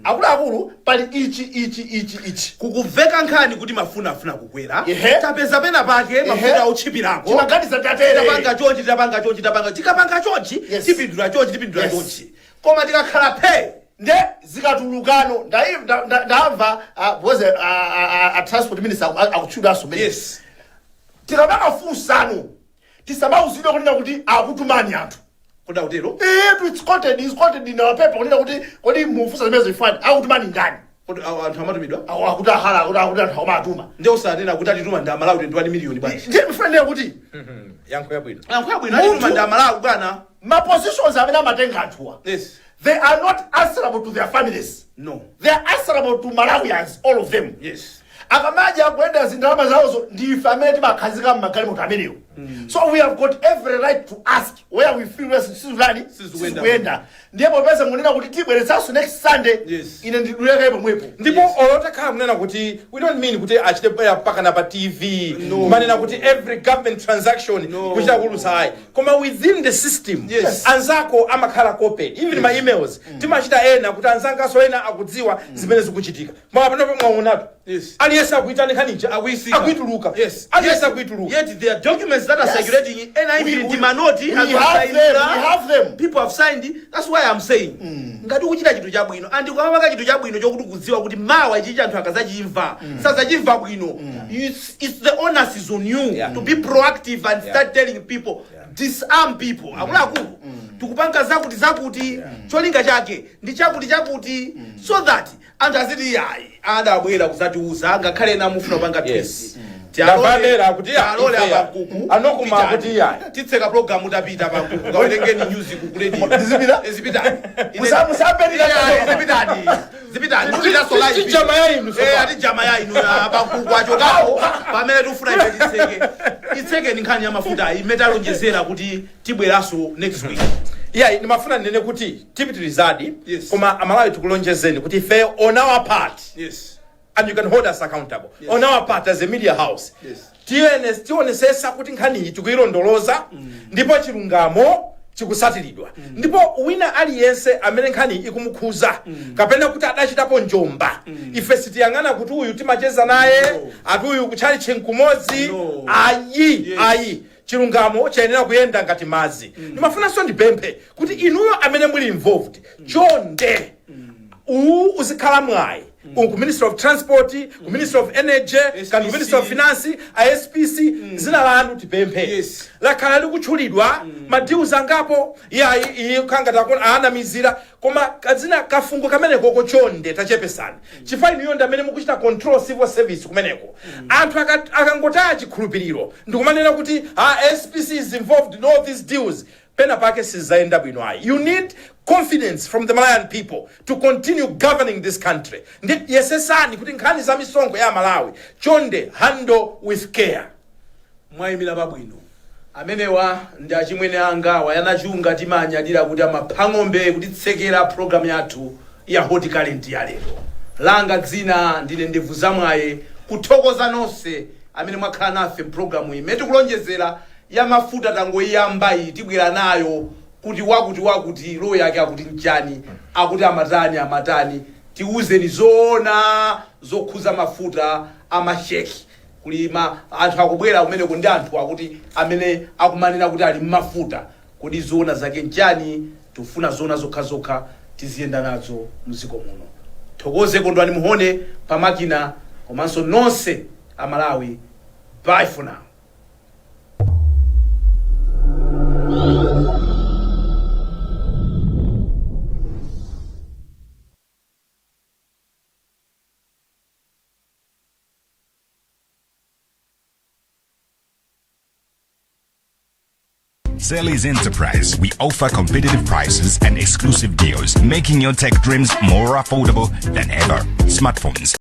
akuluakulu, pali ichi, ichi, ichi, ichi. Kukuveka nkhani kuti mafuna afuna kukwera. Tapeza pena pake mafuta otchipirako. Timaganiza tatere. Tapanga chonchi, tapanga chonchi, tapanga, tikapanga chonchi, tipindula chonchi, tipindula chonchi. Koma tikakhala phe, Nde zikatulukano, ndamva because a transport minister akutchulaso mmene tikamakafunsano, tisamauzidwe kunena kuti akutumani anthu. Kuda kutero? Eh, it's quoted in our paper kunena kuti, kodi mufunsa zimene zifani, akutumani ndani? Kodi awo anthu amatumidwa? Awo akuti ahala akuti anthu akumatuma. Nde usanena kuti atituma ndi Amalawi 21 miliyoni bwanji? Ndiye ndifuna ndinene kuti Yankho yabwino. Yankho yabwino, atituma ndi Amalawi, bwana. Ma positions amene amatenga anthuwa, they are not answerable to their families. No. They are answerable to Malawians, all of them. Akamaja kuyenda zindalama zawozo, ndife amene timakhazika mmagalimoto amenewo. So we have got every right to ask where we feel where sizulani. Sizikuyenda. Sizikuyenda. Ndiye popeza munena kuti tibweretsanso next Sunday, ine ndidulekaye pomwepo. Ndipo olotakhala kunena kuti we don't mean kuti achite bwera mpaka pa TV kumanena kuti every government transaction kuchita kulusa, ayi, koma within the system anzako amakhala copied, even ma emails timachita ena kuti anzangaso ena akudziwa zimene zikuchitika. Mwa panopo mwaonatu aliyense akuitani nkhanicha. Akuisika. Akuituluka. Aliyense akuituluka. Yet there are documents that are circulating and even manoti We have them, we have them. People have signed. That's why I'm saying, ngati ukuchita chinthu chabwino and ukamapanga chinthu chabwino chokuti kudziwa kuti mawa ichi anthu akazachimva sazachimva bwino, it's the onus is on you to be proactive and start telling people, disarm people, akuluakulu, tikupanga zakuti zakuti, cholinga chake ndi chakuti chakuti, so that anthu aziti, "Ayi, adabwera kuzatiuza," ngakhale ena mufuna kupanga twist. Ndavamera kuti ya, Alole ifeya. apankuku. Anokuma Pitani. kuti ya. Titseka program utapita pankuku, kawerengeni news ku radio. Ndizipita? Zipitani. Zipitani, zipitani, tupitaso live. Tijama ya inu. Eh, ati jama ya inu apankuku achokapo pamene tifuna ife titseke. Itseke ni nkhani ya mafuta imene talonjezera kuti tibweranso next week. Yeah, ndimafuna ndinene kuti tipitirizadi, koma Amalawi, tikulonjezeni kuti ife on our part, and you can hold us accountable, on our part as a media house, tiyene tionesesa kuti nkhaniyi tikuyilondoloza ndipo chilungamo chikusatiridwa, ndipo wina aliyense amene nkhani ikumukhuza kapena kuti adachitapo njomba, ife sitiyang'ana kuti uyu timacheza naye, ati uyu kutchali chinkumodzi. No. Ayi. Ayi, chilungamo chayenera kuyenda ngati madzi. Ndimafunanso ndipemphe kuti inuyo amene muli involved, chonde, uwu uzikhala mwayi. Ku Ministry of Transport, ku Ministry of Energy, kan ku Ministry of Finance, a SPC, zina lanu tipemphe. Lakhala likutchulidwa ma deals angapo ya iyi khanga takona aanamizira, koma kadzina kafungo kameneko chonde tachepesani, chifukwa inuyo ndi amene mukuchita control civil service kumeneko. Anthu akangotaya chikhulupiriro ndikumanena kuti, ah, SPC is involved in all these deals, pena pake sizayenda bwino ayi. You need confidence from the Malawian people to continue governing this country. Ndi yesesani kuti nkhani za misonkho ya Malawi, chonde, handle with care. Mwayimira pabwino. Amenewa ndi achimwene anga Wayanachunga, timanyadira kuti amapha ng'ombe kutitsekera program yathu ya Hot Current ya lero. Langa dzina ndine Ndevu Zamwaye, kuthokoza nonse amene mwakhala nafe mpulogalamu iyi imene tikulonjezera ya mafuta. Tangoyiyamba iyi, tibwera nayo kuti wakuti wakuti loya yake akuti mchani, akuti amatani amatani. Tiuzeni zoona zokhuza mafuta amasheki kulima. Anthu akubwera kumeneko ndi anthu akuti amene akumanena kuti ali mmafuta, kodi zoona zake nchani? Tikufuna zoona zokhazokha, tiziyenda nazo mdziko muno. Thokoze Kondwani Muhone pamakina, komanso nonse Amalawi. Bye for now. Sally's Enterprise, we offer competitive prices and exclusive deals, making your tech dreams more affordable than ever. Smartphones,